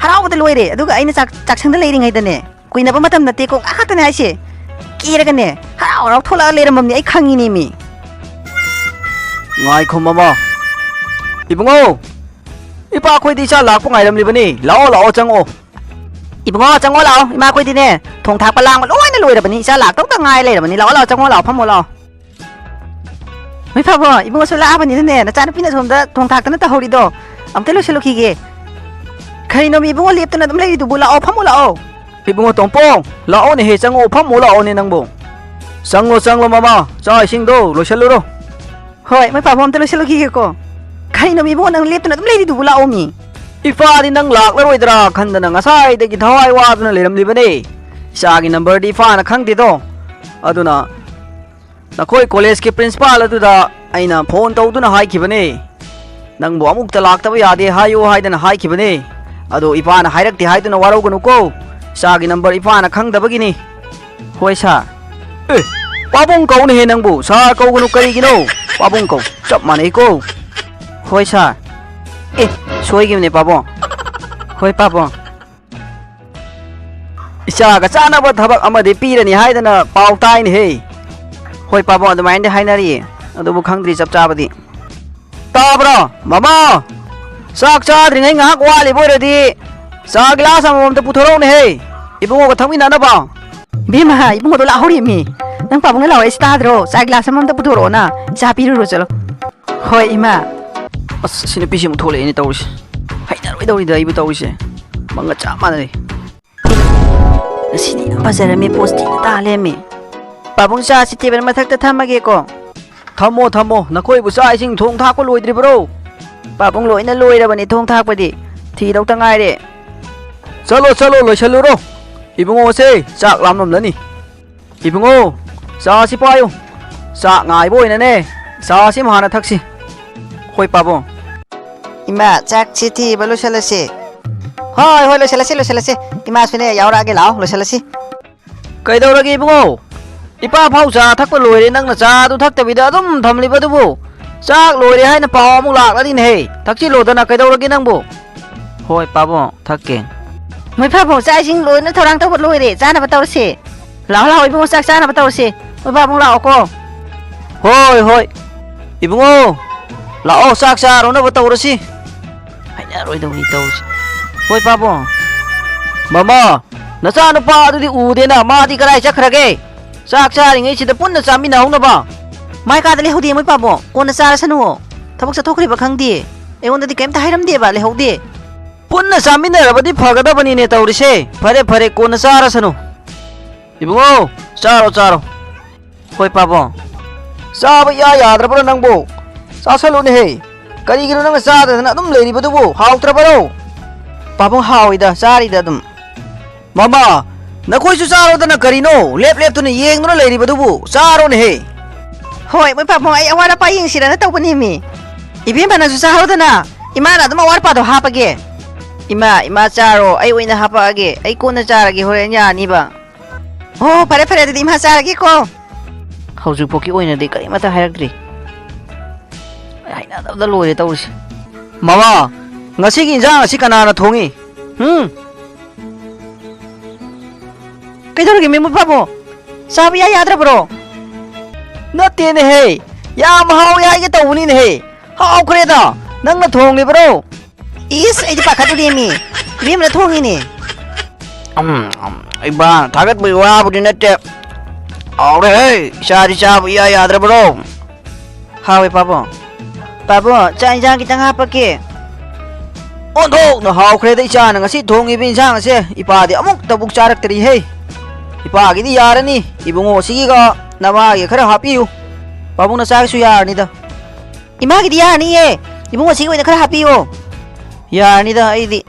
ꯍꯔꯥꯎꯕꯗ ꯂꯣꯏꯔꯦ꯫ ꯑꯗꯨꯒ ꯑꯩꯅ ꯆꯥꯛ, ꯆꯥꯛꯁꯪꯗ ꯂꯩꯔꯤꯉꯩꯗꯅꯦ, ꯀꯨꯏꯅꯕ ꯃꯇꯝ ꯅꯠꯇꯦꯀꯣ, ꯉꯥꯏꯍꯥꯛ ꯈꯛꯇꯅꯦ ꯍꯥꯏꯁꯦ, ꯀꯦꯔꯒꯅꯦ ꯍꯔꯥꯎ ꯍꯔꯥꯎ ꯊꯣꯛꯂꯛꯑ ꯂꯩꯔꯝꯃꯕꯅꯤ, ꯑꯩ ꯈꯪꯉꯤꯅꯦ ꯃꯤ꯫ ꯉꯥꯏꯈꯣ ꯃꯃꯥ, ꯏꯕꯨꯡꯉꯣ, ꯏꯄꯥ ꯑꯩꯈꯣꯏꯗꯤ ꯏꯆꯥ ꯂꯥꯛꯄ ꯉꯥꯏꯔꯝꯂꯤꯕꯅꯤ, ꯂꯥꯛꯑꯣ ꯂꯥꯛꯑꯣ ꯆꯪꯉꯛꯑꯣ꯫ ꯏꯕꯨꯡꯉꯣ ꯆꯪꯉꯣ ꯂꯥꯛꯑꯣ, ꯏꯃꯥ ꯑꯩꯈꯣꯏꯗꯤꯅꯦ ꯊꯣꯡ ꯊꯥꯛꯄ ꯂꯥꯡꯕ ꯂꯣꯏꯅ ꯂꯣꯏꯔꯕꯅꯤ, ꯏꯆꯥ ꯂꯥꯛꯇꯧꯇ ꯉꯥꯏ ꯂꯩꯔꯕꯅꯤ, ꯂꯥꯛꯑꯣ ꯂꯥꯛꯑꯣ ꯆꯪꯉꯣ ꯂꯥꯛꯑꯣ, ꯐꯝꯃꯣ ꯂꯥꯛꯑꯣ꯫ ꯃꯣꯏ ꯐꯥꯕꯣ, ꯏꯕꯨꯡꯉꯣꯁꯨ ꯂꯥꯛꯑꯕꯅꯤꯅꯅꯦ, ꯅꯆꯥꯅꯨꯄꯤꯅ ꯁꯣꯝꯗ ꯊꯣꯡ ꯊꯥꯛꯇꯅ ꯇꯧꯍꯧꯔꯤꯗꯣ ꯑꯝꯇ ꯂꯣꯏꯁꯤꯜꯂꯨꯈꯤꯒꯦ꯫ ꯀꯔꯤꯅꯣ ꯃꯤ ꯏꯕꯨꯡꯉꯣ ꯂꯦꯞꯇꯅ ꯑꯗꯨꯝ ꯂꯩꯔꯤꯗꯨꯕꯨ? ꯂꯥꯛꯑꯣ, ꯐꯝꯃꯣ ꯂꯥꯛꯑꯣ꯫ ꯏꯕꯨꯡꯉꯣ ꯇꯣꯝꯄꯣꯡ, ꯂꯥꯛꯑꯣꯅꯦꯍꯦ, ꯆꯪꯉꯛꯑꯣ, ꯐꯝꯃꯣ ꯂꯥꯛꯑꯣꯅꯦ ꯅꯪꯕꯨ꯫ ꯆꯪꯂꯣ, ꯆꯪꯂꯣ ꯃꯃꯥ, ꯆꯥꯛ ꯏꯁꯤꯡꯗꯣ ꯂꯣꯏꯁꯤꯜꯂꯨꯔꯣ꯫ ꯍꯣꯏ, ꯃꯣꯏ ꯐꯥꯕꯣ ꯑꯝꯇ ꯂꯣꯏꯁꯤꯜꯂꯨꯈꯤꯒꯦꯀꯣ꯫ ꯀꯔꯤꯅꯣ ꯃꯤ ꯏꯕꯨꯡꯉꯣ ꯅꯪ ꯂꯦꯞꯇꯅ ꯑꯗꯨꯝ ꯂꯩꯔꯤꯗꯨꯕꯨ? ꯂꯥꯛꯑꯣ ꯃꯤ꯫ ꯏꯄꯥꯗꯤ ꯅꯪ ꯂꯥꯛꯂꯔꯣꯏꯗ꯭ꯔꯥ ꯈꯟꯗꯅ ꯉꯁꯥꯏꯗꯒꯤ ꯊꯋꯥꯏ ꯋꯥꯗꯨꯅ ꯂꯩꯔꯝꯂꯤꯕꯅꯦ꯫ ꯏꯆꯥꯒꯤ ꯅꯝꯕꯔꯗꯤ ꯏꯄꯥꯅ ꯈꯪꯗꯦꯗꯣ꯫ ꯑꯗꯨꯅ ꯅꯈꯣꯏ ꯀꯣꯂꯦꯖꯀꯤ ꯄ꯭ꯔꯤꯟꯁꯤꯄꯥꯜ ꯑꯗꯨꯗ ꯑꯩꯅ ꯐꯣꯟ ꯇꯧꯗꯨꯅ ꯍꯥꯏꯈꯤꯕꯅꯦ꯫ ꯅꯪꯕꯨ ꯑꯃꯨꯛꯇ ꯂꯥꯛꯇꯕ ꯌꯥꯗꯦ ꯍꯥꯏꯌꯨ ꯍꯥꯏꯗꯅ ꯍꯥꯏꯈꯤꯕꯅꯦ꯫ ꯑꯗꯣ ꯏꯄꯥꯅ ꯍꯥꯏꯔꯛꯇꯦ ꯍꯥꯏꯗꯨꯅ ꯋꯥꯔꯧꯒꯅꯨꯀꯣ꯫ ꯆꯥꯒꯤ ꯅꯝꯕꯔ ꯏꯄꯥꯅ ꯈꯪꯗꯕꯒꯤꯅꯤ꯫ ꯍꯣꯏ ꯁꯥꯔ꯫ ꯑꯦ, ꯄꯥꯕꯨꯡ ꯀꯧꯅꯦꯍꯦ ꯅꯪꯕꯨ꯫ ꯁꯥꯔ ꯀꯧꯒꯅꯨ ꯀꯔꯤꯒꯤꯅꯣ? ꯄꯥꯕꯨꯡ ꯀꯧ꯫ ꯆꯞ ꯃꯥꯟꯅꯩꯀꯣ꯫ ꯍꯣꯏ ꯁꯥꯔ꯫ ꯑꯦ, ꯁꯣꯏꯈꯤꯕꯅꯦ ꯄꯥꯕꯨꯡ꯫ ꯍꯣꯏ ꯄꯥꯕꯨꯡ꯫ ꯏꯆꯥꯒ ꯆꯥꯟꯅꯕ ꯊꯕꯛ ꯑꯃꯗꯤ ꯄꯤꯔꯅꯤ ꯍꯥꯏꯗꯅ ꯄꯥꯎ ꯇꯥꯏꯅꯦꯍꯦ꯫ ꯍꯣꯏ ꯄꯥꯕꯨꯡ, ꯑꯗꯨꯃꯥꯏꯅꯗꯤ ꯍꯥꯏꯅꯔꯤꯌꯦ, ꯑꯗꯨꯕꯨ ꯈꯪꯗ꯭ꯔꯤ ꯆꯞ ꯆꯥꯕꯗꯤ꯫ ꯇꯥꯕ꯭ꯔꯣ ꯃꯃꯥ? ꯆꯥꯛ ꯆꯥꯗ꯭ꯔꯤꯉꯩ ꯉꯥꯏꯍꯥꯛ ꯋꯥꯠꯂꯤꯕ ꯑꯣꯏꯔꯗꯤ ꯆꯥ ꯒꯤꯂꯥꯁ ꯑꯃꯃꯝꯇ ꯄꯨꯊꯣꯔꯛꯎꯅꯦꯍꯦ, ꯏꯕꯨꯡꯉꯣꯒ ꯊꯛꯃꯤꯟꯅꯅꯕ꯫ ꯏꯕꯦꯝꯃ, ꯏꯕꯨꯡꯉꯣꯗꯣ ꯂꯥꯛꯍꯧꯔꯤꯃꯤ꯫ ꯅꯪ ꯄꯥꯕꯨꯡꯅ ꯂꯥꯛꯑꯣ ꯍꯥꯏꯁꯤ ꯇꯥꯗ꯭ꯔꯣ? ꯆꯥ ꯒꯤꯂꯥꯁ ꯑꯃꯃꯝꯇ ꯄꯨꯊꯣꯔꯛꯑꯣꯅ, ꯆꯥ ꯄꯤꯔꯨꯔꯣ ꯆꯠꯂꯣ꯫ ꯍꯣꯏ ꯏꯃꯥ꯫ ꯑꯁ, ꯁꯤ ꯅꯨꯄꯤꯁꯤ ꯑꯃꯨꯛ ꯊꯣꯛꯂꯛꯑꯦꯅꯦ ꯇꯧꯔꯤꯁꯦ꯫ ꯍꯩꯅꯔꯣꯏꯗꯧꯔꯤꯗ ꯑꯩꯕꯨ ꯇꯧꯔꯤꯁꯦ꯫ ꯃꯪꯒ ꯆꯞ ꯃꯥꯟꯅꯔꯦ꯫ ꯉꯁꯤꯗꯤ ꯌꯥꯝ ꯐꯖꯔꯝꯃꯦ, ꯄꯣꯁ ꯊꯤꯅ ꯇꯥ ꯂꯩꯔꯝꯃꯦ꯫ ꯄꯥꯕꯨꯡ, ꯆꯥꯁꯤ ꯇꯦꯕꯜ ꯃꯊꯛꯇ ꯊꯝꯃꯒꯦꯀꯣ꯫ ꯊꯝꯃꯣ, ꯊꯝꯃꯣ꯫ ꯅꯈꯣꯏꯕꯨ ꯆꯥꯛ ꯏꯁꯤꯡ ꯊꯣꯡ ꯊꯥꯛꯄ ꯂꯣꯏꯗ꯭ꯔꯤꯕ꯭ꯔꯣ? ꯄꯥꯕꯨꯡ, ꯂꯣꯏꯅ ꯂꯣꯏꯔꯕꯅꯤ ꯊꯣꯡ ꯊꯥꯛꯄꯗꯤ꯫ ꯊꯤꯗꯧꯇ ꯉꯥꯏꯔꯦ꯫ ꯆꯠꯂꯣ, ꯆꯠꯂꯣ, ꯂꯣꯏꯁꯜꯂꯨꯔꯣ꯫ ꯏꯕꯨꯡꯉꯣꯁꯦ ꯆꯥꯛ ꯂꯥꯝꯂꯝꯂꯅꯤ꯫ ꯏꯕꯨꯡꯉꯣ, ꯆꯥꯁꯤ ꯄꯥꯏꯌꯨ꯫ ꯆꯥꯛ ꯉꯥꯏꯕ ꯑꯣꯏꯅꯅꯦ, ꯆꯥꯁꯤꯃ ꯍꯥꯟꯅ ꯊꯛꯁꯤ꯫ ꯍꯣꯏ ꯄꯥꯕꯨꯡ꯫ ꯏꯃꯥ, ꯆꯥꯛꯁꯤ ꯊꯤꯕ ꯂꯣꯏꯁꯜꯂꯁꯤ꯫ ꯍꯣꯏ, ꯍꯣꯏ, ꯂꯣꯏꯁꯜꯂꯁꯤ, ꯂꯣꯏꯁꯜꯂꯁꯤ꯫ ꯏꯃꯥꯁꯨꯅꯦ ꯌꯥꯎꯔꯛꯑꯒꯦ, ꯂꯥꯛꯑꯣ, ꯂꯣꯏꯁꯜꯂꯁꯤ꯫ ꯀꯩꯗꯧꯔꯒꯦ ꯏꯕꯨꯡꯉꯣ? ꯏꯄꯥ ꯐꯥꯎ ꯆꯥ ꯊꯛꯄ ꯂꯣꯏꯔꯦ, ꯅꯪꯅ ꯆꯥꯗꯨ ꯊꯛꯇꯕꯤꯗ ꯑꯗꯨꯝ ꯊꯝꯂꯤꯕꯗꯨꯕꯨ? ꯆꯥꯛ ꯂꯣꯏꯔꯦ ꯍꯥꯏꯅ ꯄꯥꯎ ꯑꯃꯨꯛ ꯂꯥꯛꯂꯅꯤꯅꯦꯍꯦ꯫ ꯊꯛꯆꯤꯜꯂꯣꯗꯅ, ꯀꯩꯗꯧꯔꯒꯦ ꯅꯪꯕꯨ? ꯍꯣꯏ ꯄꯥꯕꯨꯡ, ꯊꯛꯀꯦ꯫ ꯃꯣꯏ ꯄꯥꯕꯨꯡ, ꯆꯥꯛ ꯏꯁꯤꯡ ꯂꯣꯏꯅ ꯊꯧꯔꯥꯡ ꯇꯧꯕ ꯂꯣꯏꯔꯦ, ꯆꯥꯅꯕ ꯇꯧꯔꯁꯦ꯫ ꯂꯥꯛꯑꯣ, ꯂꯥꯛꯑꯣ ꯏꯕꯨꯡꯉꯣ, ꯆꯥꯛ ꯆꯥꯅꯕ ꯇꯧꯔꯁꯦ꯫ ꯃꯣꯏ ꯄꯥꯕꯨꯡ ꯂꯥꯛꯑꯣꯀꯣ꯫ ꯍꯣꯏ, ꯍꯣꯏ꯫ ꯏꯕꯨꯡꯉꯣ, ꯂꯥꯛꯑꯣ, ꯆꯥꯛ ꯆꯥꯔꯨꯅꯕ ꯇꯧꯔꯁꯤ꯫ ꯍꯩꯅꯔꯣꯏꯗꯧꯔꯤ ꯇꯧꯔꯤꯁꯦ꯫ ꯍꯣꯏ ꯄꯥꯕꯨꯡ꯫ ꯃꯃꯥ, ꯅꯆꯥꯅꯨꯄꯥ ꯑꯗꯨꯗꯤ ꯎꯗꯦꯅ, ꯃꯥꯗꯤ ꯀꯗꯥꯏ ꯆꯠꯈ꯭ꯔꯒꯦ? ꯆꯥꯛ ꯆꯥꯔꯤꯉꯩꯁꯤꯗ ꯄꯨꯟꯅ ꯆꯥꯃꯤꯟꯅꯍꯧꯅꯕ꯫ ꯃꯥꯏ ꯀꯥꯗ ꯂꯩꯍꯧꯗꯦ ꯃꯣꯏ ꯄꯥꯕꯨꯡ, ꯀꯣꯟꯅ ꯆꯥꯔꯁꯅꯨ꯫ ꯊꯕꯛ ꯆꯠꯊꯣꯛꯈ꯭ꯔꯤꯕ ꯈꯪꯗꯦ꯫ ꯑꯩꯉꯣꯟꯗꯗꯤ ꯀꯩꯝꯇ ꯍꯥꯏꯔꯝꯗꯦꯕ, ꯂꯩꯍꯧꯗꯦ꯫ ꯄꯨꯟꯅ ꯆꯥꯃꯤꯟꯅꯔꯕꯗꯤ ꯐꯒꯗꯕꯅꯤꯅꯦ ꯇꯧꯔꯤꯁꯦ꯫ ꯐꯔꯦ, ꯐꯔꯦ, ꯀꯣꯟꯅ ꯆꯥꯔꯁꯅꯨ꯫ ꯏꯕꯨꯡꯉꯣ, ꯆꯥꯔꯣ, ꯆꯥꯔꯣ꯫ ꯍꯣꯏ ꯄꯥꯕꯨꯡ꯫ ꯆꯥꯕ ꯏꯌꯥ ꯌꯥꯗ꯭ꯔꯕ꯭ꯔꯣ ꯅꯪꯕꯨ? ꯆꯥꯁꯜꯂꯨꯅꯦꯍꯦ꯫ ꯀꯔꯤꯒꯤꯅꯣ ꯅꯪꯅ ꯆꯥꯗꯗꯅ ꯑꯗꯨꯝ ꯂꯩꯔꯤꯕꯗꯨꯕꯨ? ꯍꯥꯎꯇ꯭ꯔꯕꯔꯣ? ꯄꯥꯕꯨꯡ, ꯍꯥꯎꯏꯗ, ꯆꯥꯔꯤꯗ ꯑꯗꯨꯝ꯫ ꯃꯃꯥ, ꯅꯈꯣꯏꯁꯨ ꯆꯥꯔꯣꯗꯅ ꯀꯔꯤꯅꯣ? ꯂꯦꯞ ꯂꯦꯞꯇꯨꯅ ꯌꯦꯡꯗꯨꯅ ꯂꯩꯔꯤꯕꯗꯨꯕꯨ? ꯆꯥꯔꯣꯅꯦꯍꯦ꯫ ꯍꯣꯏ, ꯃꯣꯏ ꯄꯥꯕꯨꯡ, ꯑꯩ ꯑꯋꯥꯠ ꯑꯄꯥ ꯌꯦꯡꯁꯤꯔꯅ ꯇꯧꯕꯅꯦꯃꯤ꯫ ꯏꯕꯦꯝꯃ, ꯅꯪꯁꯨ ꯆꯥꯍꯧꯗꯅ, ꯏꯃꯥꯅ ꯑꯗꯨꯝ ꯑꯋꯥꯠ ꯑꯄꯥꯗꯣ ꯍꯥꯞꯄꯒꯦ꯫ ꯏꯃꯥ, ꯏꯃꯥ ꯆꯥꯔꯣ, ꯑꯩ ꯑꯣꯏꯅ ꯍꯥꯄꯛꯑꯒꯦ, ꯑꯩ ꯀꯣꯟꯅ ꯆꯥꯔꯒꯦ, ꯍꯣꯔꯦꯟ ꯌꯥꯅꯤꯕ꯫ ꯑꯣ, ꯐꯔꯦ ꯐꯔꯦ, ꯑꯗꯨꯗꯤ ꯏꯃꯥ ꯆꯥꯔꯒꯦꯀꯣ꯫ ꯍꯧꯖꯤꯛꯐꯥꯎꯒꯤ ꯑꯣꯏꯅꯗꯤ ꯀꯔꯤꯃꯠꯇ ꯍꯥꯏꯔꯛꯇ꯭ꯔꯤ꯫ ꯑꯩ ꯍꯩꯅꯗꯕꯗ ꯂꯣꯏꯔꯦ ꯇꯧꯔꯤꯁꯦ꯫ ꯃꯃꯥ, ꯉꯁꯤꯒꯤ ꯏꯟꯖꯥꯡ ꯑꯁꯤ ꯀꯅꯥꯅ ꯊꯣꯡꯉꯤ? ꯍꯨꯝ? ꯀꯩꯗꯧꯔꯒꯦ ꯃꯦꯝꯕꯨ ꯄꯥꯕꯨꯡ? ꯆꯥꯕ ꯏꯌꯥ ꯌꯥꯗ꯭ꯔꯕ꯭ꯔꯣ? ꯅꯠꯇꯦꯅꯦꯍꯦ, ꯌꯥꯝ ꯍꯥꯎꯋꯦ ꯍꯥꯏꯒꯦ ꯇꯧꯕꯅꯤꯅꯦꯍꯦ꯫ ꯍꯥꯎꯈ꯭ꯔꯦꯗ, ꯅꯪꯅ ꯊꯣꯡꯂꯤꯕꯔꯣ? ꯏꯁ, ꯑꯩꯗꯤ ꯄꯥꯈꯠꯂꯨꯔꯦꯃꯤ꯫ ꯏꯕꯦꯝꯃꯅ ꯊꯣꯡꯉꯤꯅꯦ꯫ ꯎꯝ, ꯎꯝ, ꯏꯕꯥ, ꯊꯥꯒꯠꯄꯒꯤ ꯋꯥꯕꯨꯗꯤ ꯅꯠꯇꯦ꯫ ꯍꯥꯎꯔꯦꯍꯦ, ꯏꯆꯥꯗꯤ ꯆꯥꯕ ꯏꯌꯥ ꯌꯥꯗ꯭ꯔꯕ꯭ꯔꯣ? ꯍꯥꯎꯋꯦ ꯄꯥꯕꯨꯡ꯫ ꯄꯥꯕꯨꯡ, ꯆꯥꯛ ꯏꯟꯖꯥꯡ ꯈꯤꯇꯪ ꯍꯥꯞꯄꯛꯀꯦ꯫ ꯑꯣꯟꯊꯣꯛꯅ ꯍꯥꯎꯈ꯭ꯔꯦꯗ ꯏꯆꯥꯅ ꯉꯁꯤ ꯊꯣꯡꯉꯤꯕ ꯏꯟꯁꯥꯡ ꯑꯁꯦ꯫ ꯏꯄꯥꯗꯤ ꯑꯃꯨꯛꯇꯕꯨ ꯆꯥꯔꯛꯇ꯭ꯔꯤꯍꯦ꯫ ꯏꯄꯥꯒꯤꯗꯤ ꯌꯥꯔꯅꯤ, ꯏꯕꯨꯡꯉꯣꯁꯤꯒꯤꯒ ꯅꯃꯥꯒꯤ ꯈꯔ ꯍꯥꯞꯄꯤꯌꯨ꯫ ꯄꯥꯕꯨꯡ ꯅꯆꯥꯒꯤꯁꯨ ꯌꯥꯔꯅꯤꯗ꯫ ꯏꯃꯥꯒꯤꯗꯤ ꯌꯥꯔꯅꯤꯌꯦ, ꯏꯕꯨꯡꯉꯣꯁꯤꯒꯤ ꯑꯣꯏꯅ ꯈꯔ ꯍꯥꯞꯄꯤꯌꯣ꯫ ꯌꯥꯔꯅꯤꯗ, ꯑꯩꯗꯤ